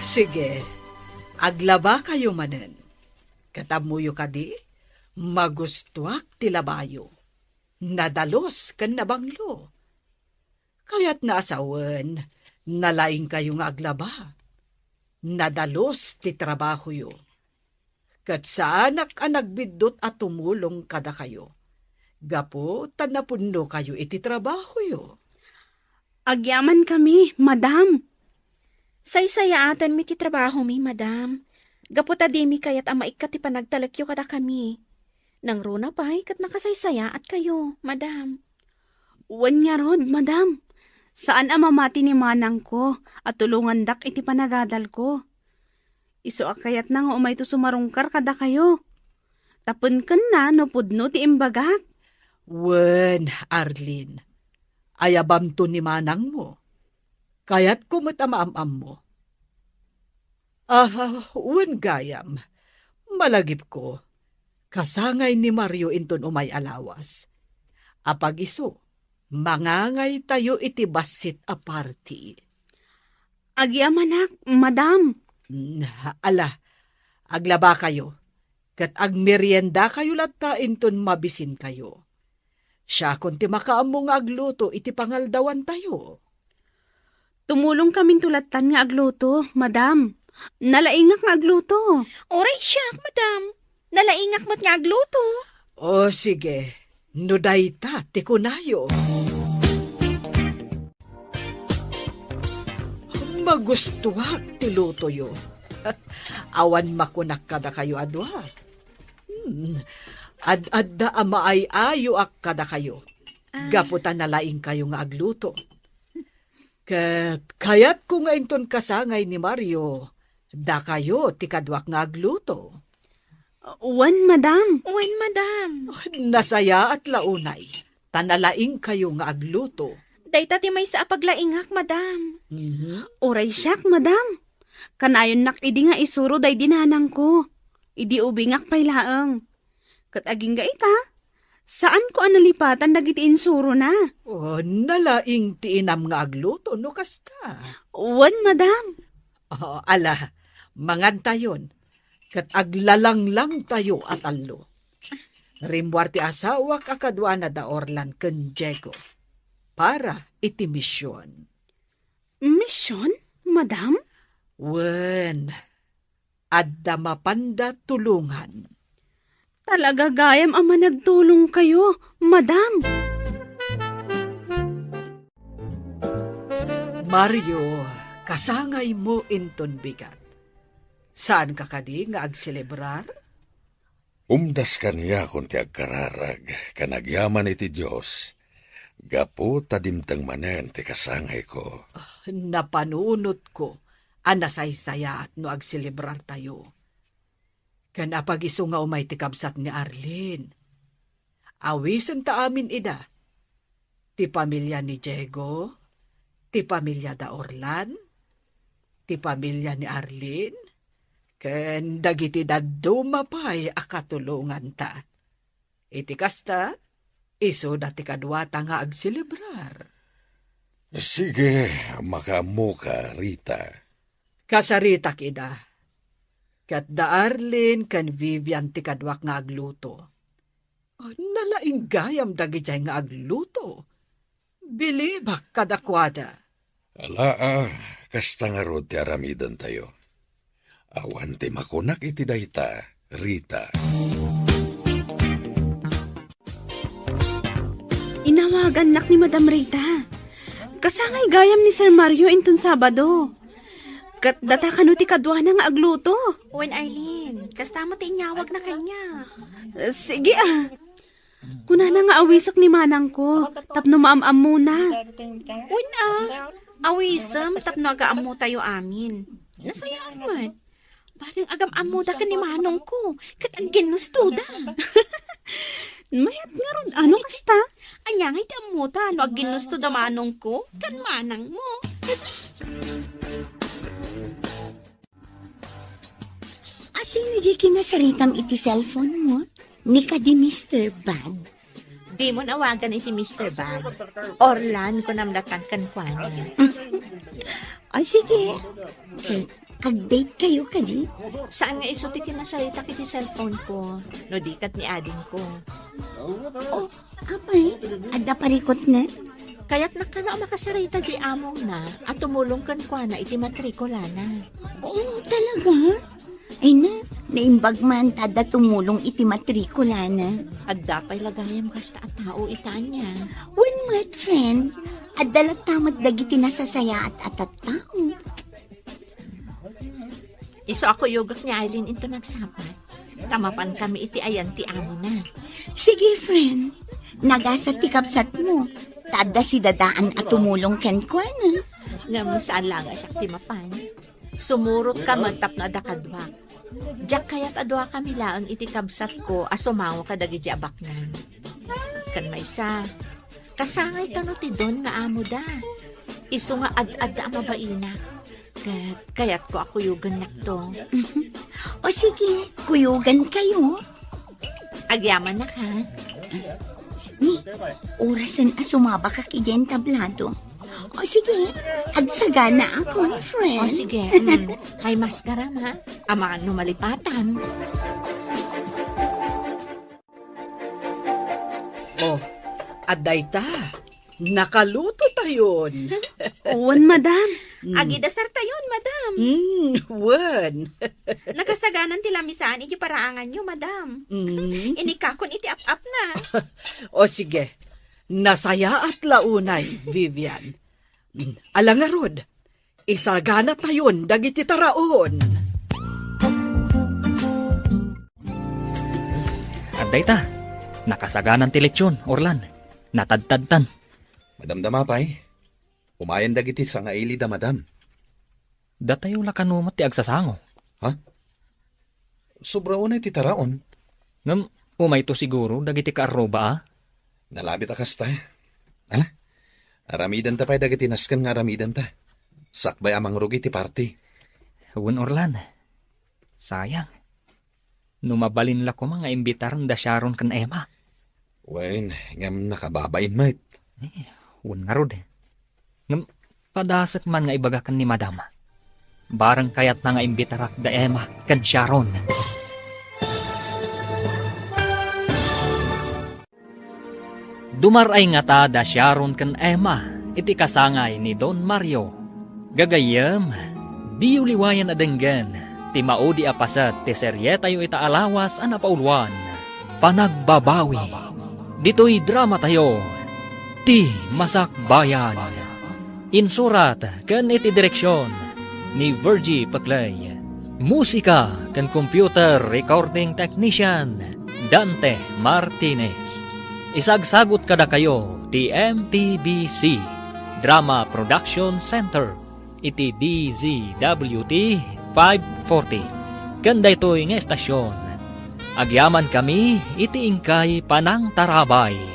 Sige, aglabakayo manen. Ket ammoyo kadi, magustoak ti labayo. Nadalus ken nabanglo. Kayatna a sawen, nalaingkayo nga aglaba. Nadalus ti trabahoyo. Ket saanak a nagbiddut a tumulong kadakayo. Gapu ta napudnokayo iti trabahoyo. Agyamankami, madam. Saysayaatenmi ti trabahomi, madam. Gapu ta dimi kayat a maikkat ti panagtalekyo kadakami. Nangruna pay ket nakasaysayaatkayo, madam. Wen ngarud, madam. Saan a mamati ni manangko a tulongandak iti panagadalko. Isu a kayatna nga umayto sumarungkar kadakayo. Tapno kenna no pudno ti imbagak. Wen, Arlene, ayabamto ni manangmo. Kayatko met a maam-ammo. Aha, wen gayam. Malagipko, kasangay ni Mario inton umay a lawas. Apag isu, mangangaytayo iti bassit a party. Agyamanak, madam. Mm, ala, aglabakayo, ket agmeriendakayo latta inton mabisinkayo. Siakon ti makaammo nga agluto iti pangaldawantayo. Tumulongkaminto lattan nga agluto, madam. Nalaingak nga agluto. Uray siak, madam. Nalaingak met nga agluto. O, sige. No dayta ti kunayo. Magustuak ti lutoyo. Awan makunak kadakayo a dua. Hmm. Ad-adda a maay-ayoak kadakayo. Ah. Gapu ta nalaingkayo nga agluto. Ket kayatko nga inton kasangay ni Mario, dakayo ti kaduak nga agluto. Wen, madam. Wen, madam. Nasayaat la unay, ta nalaingkayo nga agluto. Dayta ti maysa a paglaingak, madam. Mhm. Uray siak, madam. Kanayonnak idi nga isuro daydi nanangko. Idi ubingak pay laeng. Ket agingga ita, saanko a nalipatan dagiti insurona. O, nalaing ti inam nga agluto no kasta. Wen, madam. O, ala, mangantayon, ket aglalanglangtayo a tallo. Rimmuar ti asawak a kaduana da Orlan ken Diego para iti mision. Mision, madam? Wen, adda mapanda tulongan. Talaga gayam a managtulongkayo, madam. Mario, kasangaymo inton bigat. Saanka kadi nga agselebrar? Umdas kaniakon ti agkararag ken agyaman iti Dios, gapu ta dimteng manen ti kasangayko. Ah, napanunotko a nasaysayaat no agselebrartayo. Ken apag isu nga umay ti kabsat ni Arlene. Awisenta amin ida. Ti pamilia ni Diego, ti pamilia da Orlan, ti pamilia ni Arlene, ken dagiti dadduma pay a katulonganta. Iti kasta, isuda ti kaduata nga agselebrar. Sige, makaammoka, Rita. Kasaritak ida. Ket da Arlene ken Vivian ti kaduak nga agluto. Nalaing gayam dagijay nga agluto. Bilibak kadakuada. Alaa, kasta ngarud ti aramidentayo. Awan ti makunak iti dayta, Rita. Inawagannak ni Madam Rita. Kasangay gayam ni Sir Mario inton Sabado. Ket data kano ti kaduana nga agluto? Wen, Arlene, kasta met ti inyawagna kaniak. Eh, sige, ah. Kunana nga awisek ni manangko tapno maam-ammona. Wen, ah. Awisem tapno agaammotayo amin. Nasayaat met. Bareng agam-ammoda ken ni manongko, ket agginnustoda. Mayat ngarud, ano kasta? Ania ngay ti ammota no agginnustoda manongko ken manangmo? Asino di kinasaritam iti cellphone mo? Ni kadi Mister Bad? Dimon awagan iti Mister Bad. Orlan, kunam latan kenkuana. O, sige. Ket, agdate kayo kadi? Saan nga isu ti kinasaritak iti cellphone ko, no di ket ni adingko. O, apay, adda parikutna? Kayatna kano a makasarita di amongna a tumulong kenkuana iti matrikulana. Oo, talaga? Ay na, naimbag man ta adda tumulong iti matrikulana. Adda pay la gayam kasta a tao ita ania. Wen met, friend. Adda latta met dagiti nasasayaat a tattao. Isu a kuyogak ni Eileen into nagsapa, ta mapankami iti ayan ti amona. Sige, friend. Nagasat ti kabsatmo. Ta adda sidadaan a tumulong kenkuana. Ngem saan la nga siak ti mapan. Sumurot ka met tapno adda kaduak. Diak kayat a duakami laeng iti kabsatko a sumango kadagidi a baknang. Ken maysa, kasangay kano ti Don nga amoda. Isu nga ad-adda a mabainak. Ket kayatko a kuyogennakto. O sige, kuyogan kayo. Agyamannak, ha? Ni, orasen a sumabakak idiay entablado. O sige, agsagana a conference. O sige, mm. Kay maskaram, ha? Amangan no malipatam. Oh, adda ita. Nakaluto tayon. Wen, madam. Mm. Agidasar tayon, madam. Mm, wen. Nakasaganan ti lamisaan iti paraanganyo, madam. Mm. Inikakon iti ap-apna. O sige, nasayaat la unay, Vivian. Mm, ala ngarud, isagana tayon dagiti taraon. Adda ita, nakasaganan ti lechon, Orlan. Natadtadtan. Madamdama pay. Umayen dagiti sangailida, madam. Datayo la kano met ti agsasango. Ha? Sobra unay ti taraon. Ngem umayto siguro dagiti kaarruba, a? Nalabit a kasta. Ala, aramidenta pay dagiti nasken nga aramidenta. Sakbay a mangrugi ti party. Wen, Orlan. Sayang. No mabalin la koma nga imbitaren da Sharon ken Emma. Wen, ngem nakababain met. Eh, wen ngarud. Ngem padasek man nga ibaga ken ni Madam. Bareng kayatna nga imbitarak da Emma ken Sharon. Dumar-ay ngata da Sharon ken Emma iti kasangay ni Don Mario. Gagayyem, diyo liwayan a denggen ti maudi a paset ti serietayo ita a lawas a napauluan, Panagbabawi. Ditoy dramatayo, Ti Masakbayan. Insurat ken iti direksion ni Virgie Peclay. Musika ken computer recording technician, Dante Martinez. Isagsagut kadakayo ti M P B C Drama Production Center iti D Z W T five forty. Ken daytoy nga estasion, agyamankami iti inkay panangtarabay.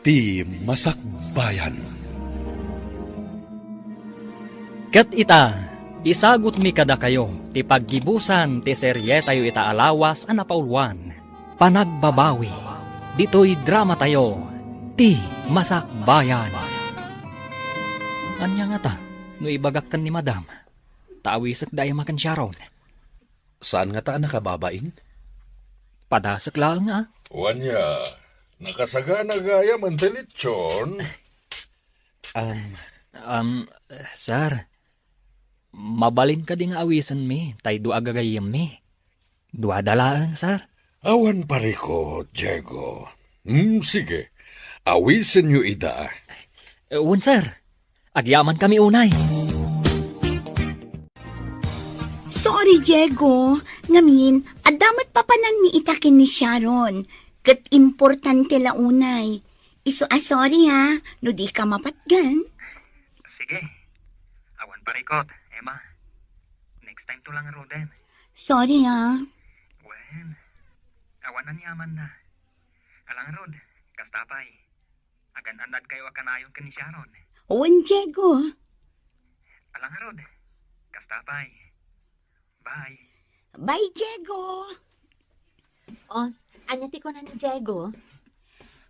Ti Masakbayan. Ket ita, isagutmi kadakayo ti paggibusan ti serietayo ita a lawas a napauluan, Panagbabawi. Ditoy dramatayo, Ti Masakbayan. Ania ngata no ibagak ken ni Madam, ta awisek da Emma ken Sharon? Saan ngata a nakababain? Padasek laeng, a. Wen, nakasagana gayam ti lechon. Um, um, sir, mabalin kadi nga awisenmi tay dua a gagayyemmi? Duada laeng, sir. Awan parikot, Diego. Hmm, sige. Awisenyo ida. Eh, wen, sir. Agyamankami unay. Sorry, Diego. Ngamin, adda met papananmi ita ken ni Sharon. Ket importante la unay. Isu a sorry, ha, no di ka mapatgan. Sige. Awan parikot, Emma. Next time to lang, Roden. Sorry, ha. Wen, awan aniamanna. Ala ngarud, kasta pay. Agan-annadkayo a kanayon ken ni Sharon. Wen, Diego. Ala ngarud, kasta pay. Bye. Bye, Diego. O, ania ti kuna ni Diego?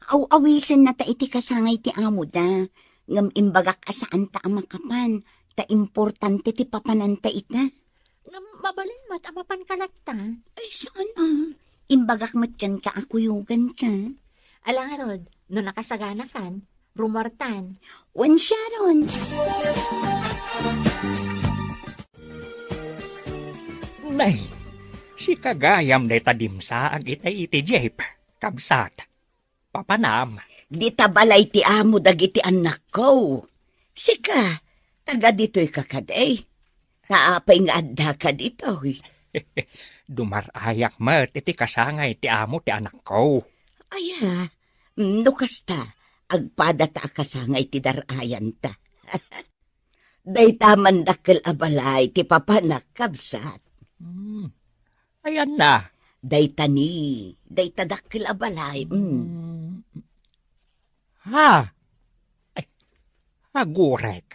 Aw-awisenna ta iti kasangay ti amoda. Ngem imbagak a saanta a makapan, ta importante ti papananta ita. Ngem mabalin met a mapanka latta. Ay, saan a? Imbagak met kenka a kuyoganka. Ala ngarud, no nakasaganakan, rumuartan. Wen, Sharon. Nay, sika gayam dayta dimsaag itay iti jeep, kabsat. Papanam. Dita balay ti amo dagiti annakko. Sika, taga ditoyka kadi? Ta apay nga addaka ditoy? Dumar-ayak met iti kasangay ti amo ti anakko. Aya, no kasta, agpadata a kasangay ti dar-ayanta. Dayta man dakkel a balay ti papanak, kabsat. Hmm. Ayanna. Dayta ni, dayta dakkel a balay. Mm. Hmm. Ha? Ay, agurek.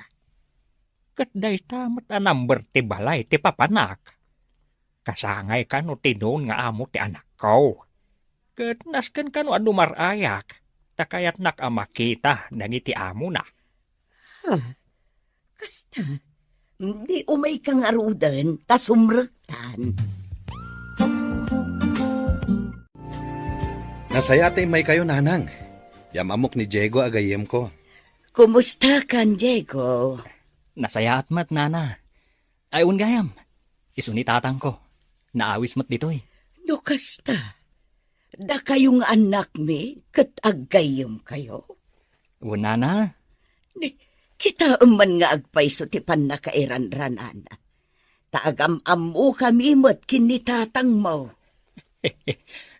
Ket dayta met a number ti balay ti papanak. Kasangay kano ti nuon nga amo ti anakko. Ket nasken kano a dumar-ayak, ta kayatnak a makita dagiti amona. Ha? Kasta, di umayka ngaruden ta sumrektan. Nasayaat ta immaykayo, Nanang. Yam-ammok ni Diego a gayyemko. Kumustakan, Diego? Nasayaat met, Nana. Ay, wen gayam. Isu ni tatangko. Naawis met ditoy. No kasta, dakayo nga annakmi ket aggayyemkayo? Wen, Nana. Ni, kitaem man nga agpayso ti pannakairanranana. Ta agam-ammokami met ken ni tatangmo.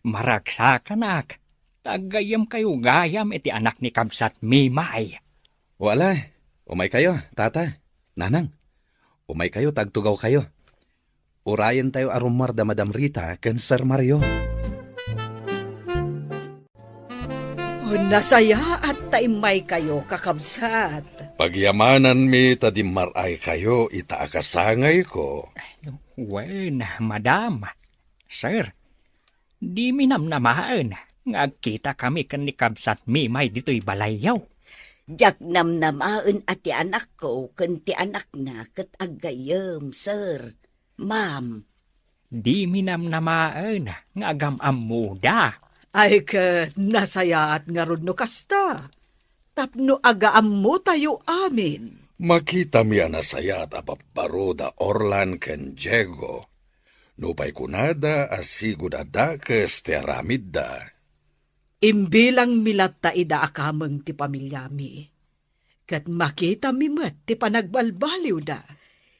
Maragsakanak. Ta aggayyemkayo gayam iti anak ni kabsat Mimay. Wala, umaykayo, Tata, Nanang. Umaykayo ta agtugawkayo. Urayentayo a rummuar da Madam Rita ken Sir Mario. Oh, nasayaat ta immaykayo, kakabsat. Pagyamananmi ta dimmar-aykayo ita a kasangayko. Wen, madam, sir, dimi namnamaen nga agkitakami ken ni kabsat Mimay ditoy balayyo. Diak namnamaen a ti anakko ken ti anakna ket aggayyem, sir. Ma'am. Dimi namnamaen nga agam-ammoda. Ay ket nasayaat ngarud no kasta, tapno agaammotayo amin. Makitami a nasayaat a babbaro da Orlan ken Diego. Nupay kunada a sigo da dakes ti aramidda. Imbilangmi latta ida a kameng ti pamiliami. Ket makitami met ti panagbalbaliwda.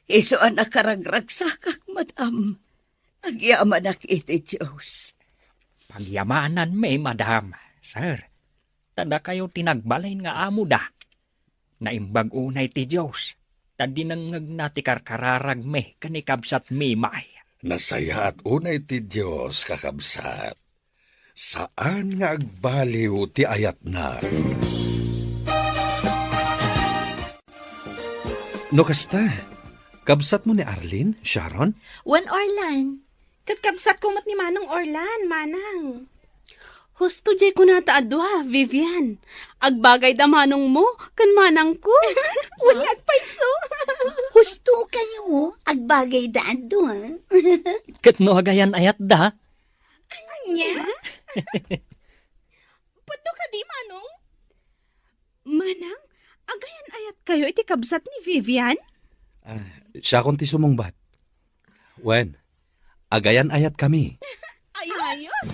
Isu a nakaragragsakak, madam. Agyamanak iti Dios. Pagyamananmi, madam, sir. Ta dakayo ti nagbalin nga amoda. Naimbag unay ti Dios, ta dinengngegna ti karkararagmi ken ni kabsat Mimay. Nasayaat unay ti Dios, kakabsat. Saan nga agbaliw ti ayatna. No kasta, kabsatmo ni Arlene, Sharon? Wen, Orlan. Ket kabsatko met ni Manong Orlan, Manang. Husto diay kunata a dua, Vivian. Agbagayda manongmo ken manangko. Wen nga agpayso. Husto kayo, agbagayda a dua. Ket no agayan-ayatda? Ania? Pudno kadi, Manong? Manang, agayan-ayatkayo iti kabsat ni Vivian? Ah, siakon ti sumungbat. Wen, agayan-ayatkami. Ayos! Ayos!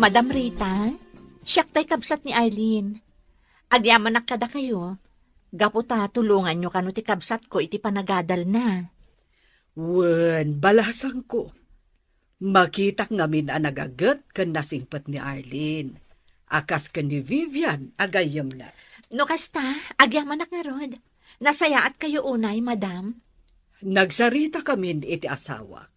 Madam Rita, siak tay kabsat ni Arlene. Agyamanak kadakayo, gapu ta tulonganyo kano ti kabsatko iti panagadalna. Wen, balasangko. Makitak ngamin a nagaget ken nasingpet ni Arlene, a kas ken ni Vivian a gayyemna. No kasta, agyamanak ngarud. Nasayaatkayo unay, madam. Nagsaritakamin iti asawak.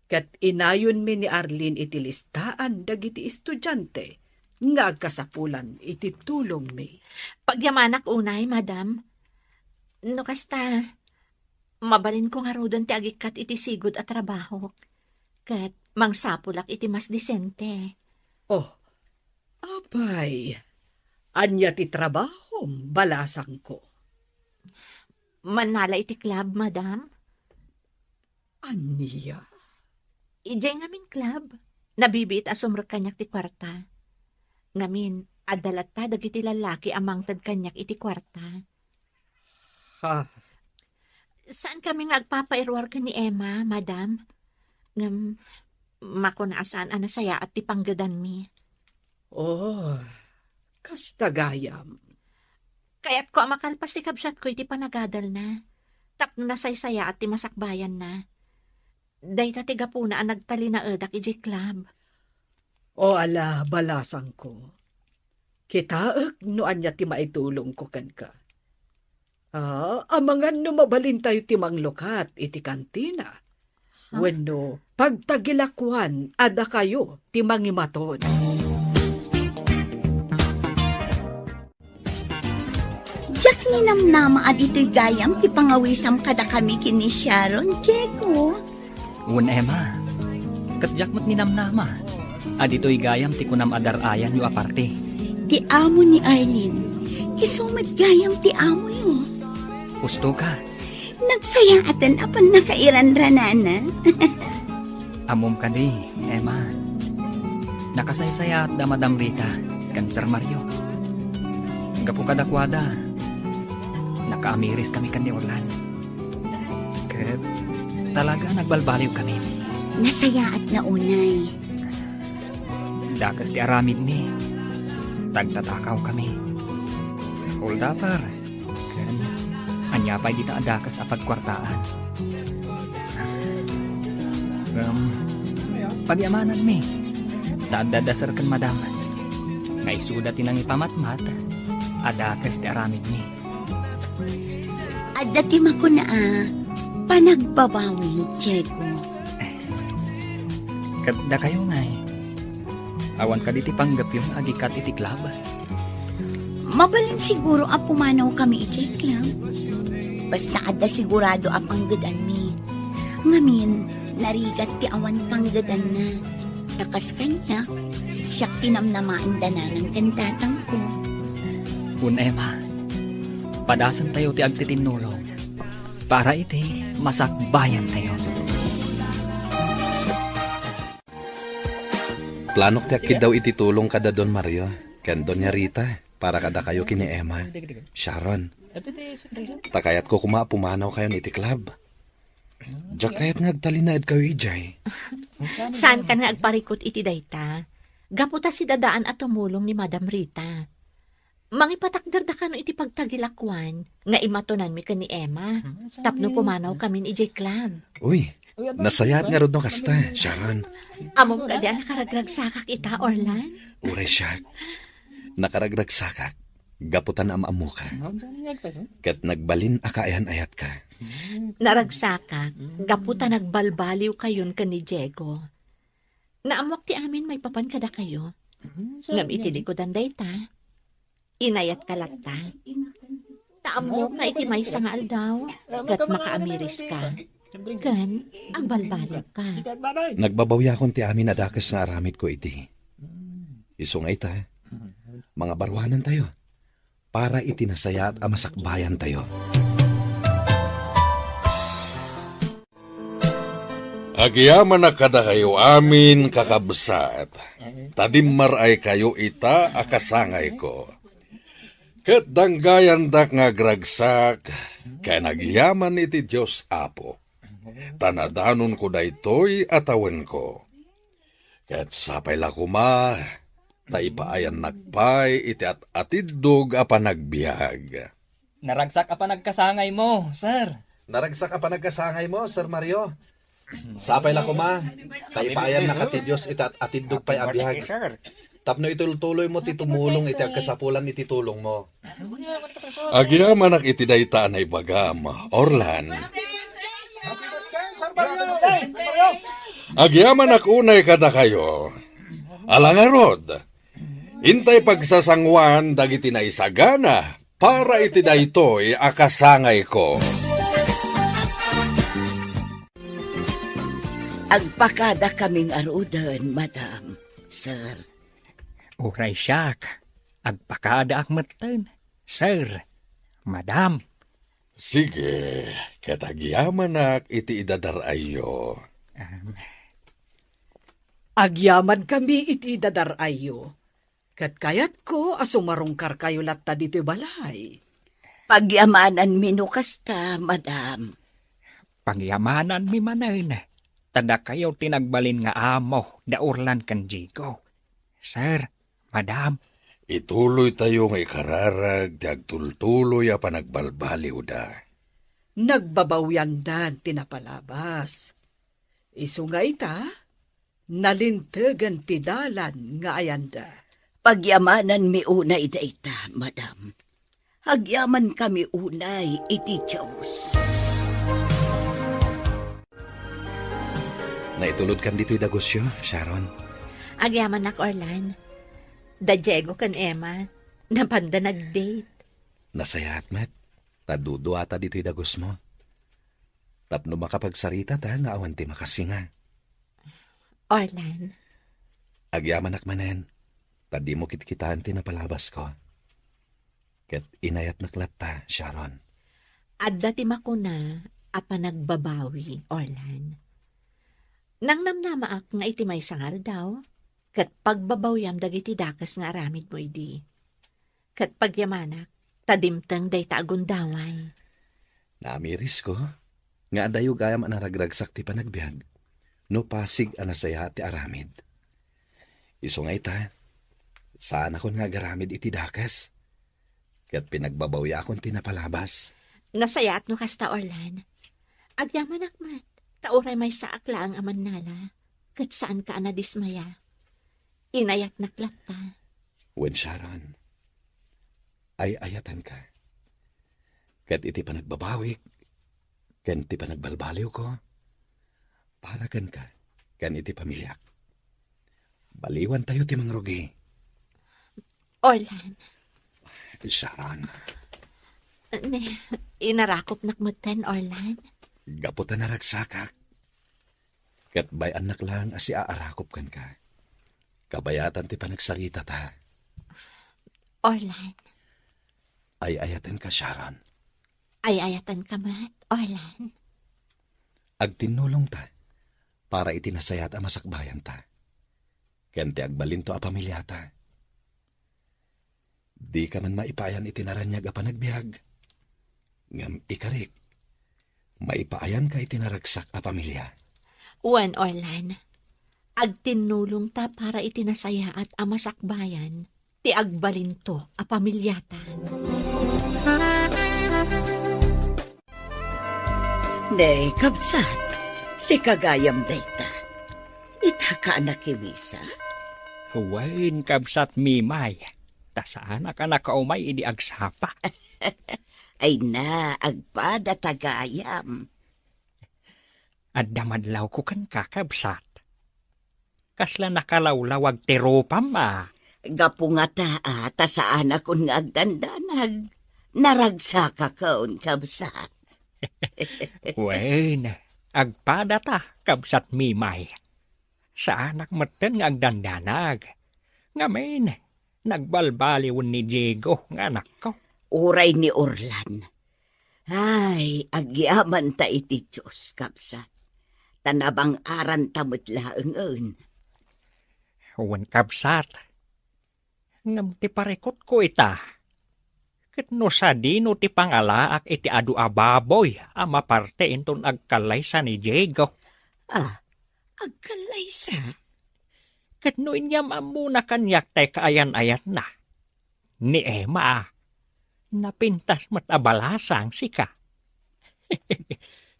Ket inayonmi ni Arlene iti listaan dagiti estudiante nga agkasapulan iti tulongmi. Pagyamanak unay, madam. No kasta, Mabalinko ngaruden ti agikkat iti sigud a trabahok, ket mangsapulak iti mas disente. Oh, apay, ania ti trabahom, balasangko? Mannala iti club, madam. Ania? Idiay ngamin club, nabibiit a sumrek kaniak ti kuarta. Ngamin, adda latta dagiti lallaki a mangted kaniak iti kuarta. Ha? Saan kami nga agpapairuar ken ni Emma, madam. Ngem, makuna a saan a nasayaat ti panggedanmi. Oh, kasta gayam. Kayatko a makalpas ti kabsatko iti panagadalna, tapno nasaysayaat ti masakbayanna. Dayta ti gapuna a nagtalinaedak idiay club. O ala, balasangko. Kitaek no ania ti maitulongko kenka. Ah, amangan no mabalintayo ti manglukat iti kantina. Ha? Wenno pagtagilakuan a dakayo ti mangimaton. Diak ninamnama a ditoy gayam ti pangawisam kadakami ken ni Sharon, Diego. Wen, Emma. Ket diak met ninamnama a ditoy gayam ti kunam a dar-ayanyo a parti. Ti amo ni Arlene, isu met gayam ti amoyo. Husto ka. Nagsayaaten a pannakairanranana. Ammom kadi, Emma. Nakasaysayaat da Madam Rita ken Sir Mario. Gapu kadakuada, nakaamiris kami ken ni Orlan. Ket talaga nagbalbaliw kami. Nasayaat nga unay. Dakes ti aramidmi. Tagtatakaw kami. Holdapper. Ken ania pay dita a dakes a pagkuartaan? Ngem, pagyamananmi, ta adda da Sir ken Madam nga isuda ti nangipamatmat a dakes ti aramidmi. Adda ti makuna a panagbabawi, Diego. Ket dakayo ngay, awan kadi ti panggepyo nga agikkat iti club? Mabalin siguro a pumanawkami idiay club. Basta adda sigurado a panggedanmi. Ngamin, narigat ti awan panggedanna. Ta kas kaniak, siak ti namnamaen da nanang ken tatangko. Wen, Emma, padasentayo ti agtitinnulong para iti masakbayantayo. Planok ti agkiddaw iti tulong kada Don Mario ken Doña Rita para kadakayo ken ni Emma. Sharon, ta kayatko koma a pumanawkayon iti club. Diak kayat nga agtalinaedkayo idiay. Saankan nga agparikut iti dayta? Gapu ta sidadaan a tumulong ni Madam Rita. Mangipatakderda kano iti pagtagilakuan nga imatonanmi ken ni Emma tapno pumanawkamin idiay club. Uy, nasayaat ngarud no kasta, Sharon. Ammom kadi a nakaragragsakak ita, Orlan? Uray siak. Nakaragragsakak gapu ta naam-ammoka. Ket nagbalin a kaayan-ayatka. Naragsakak gapu ta nagbalbaliwkayon ken ni Diego. Naammok ti amin maipapan kadakayo. Ngem iti likudan dayta, inayatka latta. Ta ammoka iti maysa nga aldaw, ket makaamiriska, ken agbalbaliwka. Nagbabawiakon ti amin a dakes nga aramidko idi. Isu nga ita, mangabaruanantayo para iti nasayaat a masakbayantayo. Agyamanak kadakayo amin, kakabsat, ta dimmaraykayo ita a kasangayko. Ket danggayandak nga agragsak ken agyaman iti Dios Apo, ta nadanonko daytoy a tawenko. Ket sapay la koma, ta ipaayannak pay iti at-atiddog a panagbiag. Naragsak a panagkasangaymo, sir. Naragsak a panagkasangaymo, Sir Mario. Sapay la koma, ta ipaayannak ti Dios iti at-atiddog pay a biag. Tapno itultuloymo ti tumulong iti agkasapulan iti tulongmo. Agyamanak iti dayta a naibagam, Orlan. Agyamanak unay kadakayo. Ala ngarud, intay pagsasanguan dagiti naisagana para iti daytoy a kasangayko. Agpakadakami ngaruden, madam, sir. Uray siak, agpakadaak metten, sir, madam. Sige, ket agyamanak iti idadar-ayyo. Agyamankami iti idadar-ayyo, ket kayatko a sumarungkarkayo latta ditoy balay. Pagyamananmi no kasta, madam. Pagyamananmi manen, ta dakayo ti nagbalin nga amo da Orlan ken Diego. Sir, madam. Ituloytayo nga ikararag ti agtultuloy a panagbalbaliwda. Nagbabawiandan ti napalabas. Isu nga ita, nalintegen ti dalan nga ayanda. Pagyamananmi unay dayta, madam. Agyamankami unay iti Dios. Naitulodkan ditoy dagusyo, Sharon? Agyamanak, Orlan. Da Diego ken Emma, napanda nag-date. Nasayaat met, ta duduata ditoy dagusmo. Tapno makapagsaritata nga awan ti makasinga. Orlan. Agyamanak manen, ta dimo kitkitaen ti napalabasko. Ket inayatnak latta, Sharon. Adda ti makuna a panagbabawi, Orlan. Nangnamnamaak nga iti maysa nga aldaw, ket pagbabawiam dagiti dakes nga aramidmo idi. Ket pagyamanak, ta dimteng dayta a gundaway. Naamirisko nga adayo gayam a naragragsak ti panagbiag, no pasig a nasayaat ti aramid. Isu nga ita, saanakon nga agaramid iti dakes, ket pinagbabawiakon ti napalabas. Nasayaat no kasta, Orlan. Agyamanak met, ta uray maysaak laeng a mannala, ket saanka a nadismaya. Inayatnak latta. Wen, Sharon, ay-ayatenka. Ket iti panagbabawik, ken ti panagbalbaliwko, para kenka, ken iti pamiliak. Baliwantayo ti mangrugi. Orlan. Sharon. Ne, inarakopnak metten, Orlan. Gapu ta naragsakak. Ket bay-annak laeng a siaarakop kenka. Kabayatan ti panagsaritata. Orlan. Ay-ayatenka, Sharon. Ay-ayatenka met, Orlan. Agtinnulongta para iti nasayaat a masakbayanta, ken ti agbalinto a pamiliata. Dika man maipaayan iti naraniag a panagbiag, ngem ikarik, maipaayanka iti naragsak a pamilia. Wen, Orlan, agtinnulongta para iti nasayaat a masakbayan ti agbalinto a pamiliata. Ne, kabsat, sika gayam dayta. Itaka a nakiwisa? Wen, kabsat Mimay, ta saanak a nakaumay idi agsapa. Ay na, agpada ta gayam. Adda madlawko kenka, kabsat. Kasla nakalawlawag ti rupam a. Gapu ngata a ta saanakon nga agdandanag. Naragsakakon, kabsat. Wen, agpadata, kabsat Mimay. Saanak metten nga agdandanag. Ngamin, nagbalbaliwen ni Diego nga anakko. Uray ni Orlan. Ay, agyamanta iti Dios, kabsat. Ta nabang-aranta met laengen. Wen, kabsat. Ngem ti parikutko ita, ket no sadino ti pangalaak iti adu a baboy a maparte inton agkallaysa ni Diego. Ah, agkallaysa? Ket no inyam-ammona kaniak tay kaayan-ayatna, ni Emma, napintas met a balasang sika.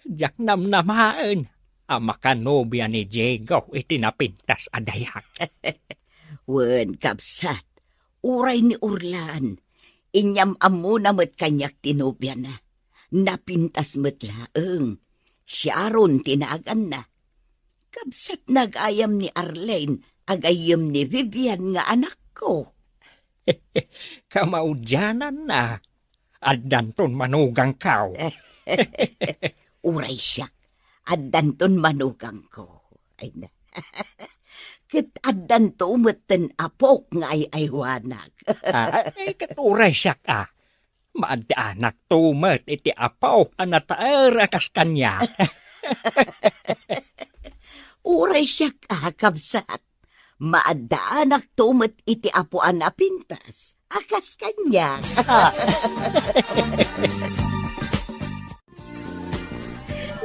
Diak namnamaen a makanobia ni Diego iti napintas a dayak. Wen, kabsat, uray ni Orlan, inyam-ammona met kaniak ti nobiana. Napintas met laeng. Sharon ti naganna. Kabsat nagayam ni Arlene, agayyem ni Vivian nga anakko. Kamaudiananna, addanton manugangko. Uray siak, addanton manugangko. Wen, ket addanto metten apok nga ay-aywanak. Ah, eh, ket uray siak, ah. Maaddaanak to met iti apo a nataer a kas kaniak. Uray siak, ah, kabsat. Maaddaanak to met iti apo a napintas a kas kaniak. Ah.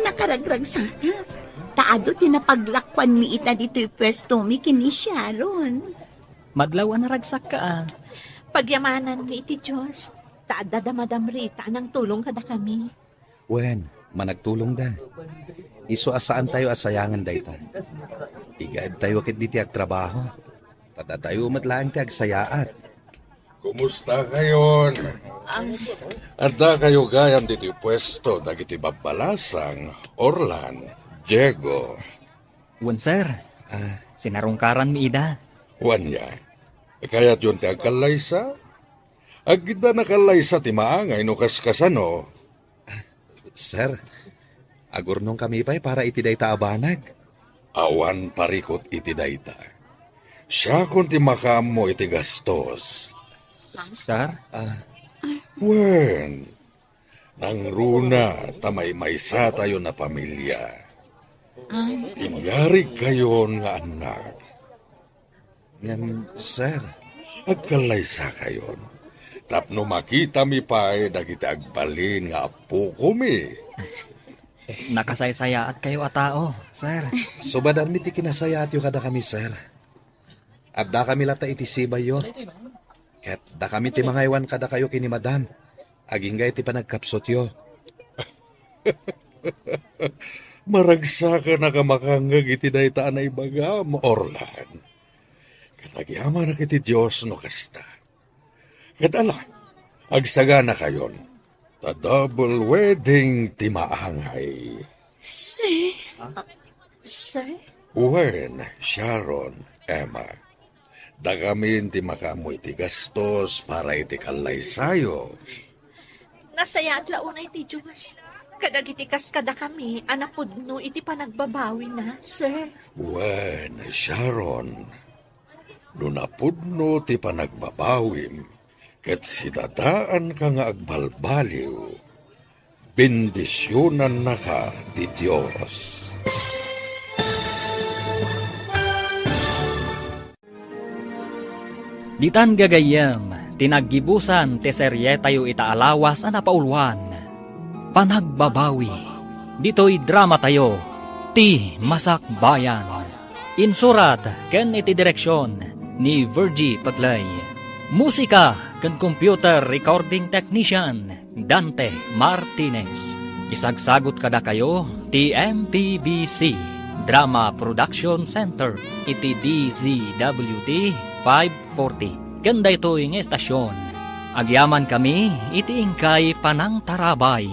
Nakaragragsakak. Ta adu ti napaglakuanmi ita ditoy puestomi ken ni Sharon. Madlaw a naragsakka, ah. Pagyamananmi iti Dios, ta adda da Madam Rita a nangtulong kadakami. Wen, managtulongda. Isu a saantayo a sayangen dayta. Igaedtayo ketdi ti agtrabaho. Ta datayo met laeng ti agsayaat. Kumusta kayon? Adda kayo gayam ditoy puesto dagiti babbalasang, Orlan, Diego. Wen, sir. Ah. Sinarungkaranmi ida. Wen, ya. Kayatyon ti agkallaysa? Agda nakallaysa ti maangay no kaskasano. Sir, agurnongkami pay para iti dayta a banag. Awan parikut iti dayta. Siakon ti makaammo iti gastos. Sir? Ah. Wen, nangruna ta maymaysatayon a pamilia. Ah. Inyarig kayon nga annak. Ngem, sir, agkallaysakayon. Tapno makitami pay dagiti agbalin nga appokomi. Nakasaysayaat kayo a tao, sir. Subadanmi ti kinasayaatyo kadakami, sir. Addakami latta iti sibayyo. Ket dakami ti mangaywan kadakayo ken ni Madam, agingga iti panagkapsutyo. Maragsakanaka makangngeg iti dayta a naibagam, Orlan. Ket agyamanak iti Dios no kasta. Ket ala, agsaganakayon, ta double wedding ti maangay. Sir? Sir? Wen, Sharon, Emma. Dakamin ti makaammo iti gastos para iti kallaysayo. Nasayaat la unay ti Dios kadagiti kas kadakami a napudno iti panagbabawina, sir. Wen, Sharon, no napudno ti panagbabawim, ket sidadaanka nga agbalbaliw, bendisionannaka ti Dios. Ditan gagayyem ti naggibusan ti serietayo ita a lawas a napauluan, Panagbabawi, ditoy dramatayo, Ti Masakbayan. Insurat ken iti direksion ni Virgie Paglay. Musika ken computer recording technician, Dante Martinez. Isagsagut kadakayo ti M P B C Drama Production Center iti D Z W T five forty ken daytoy nga estasion. Agyamankami iti inkay panangtarabay.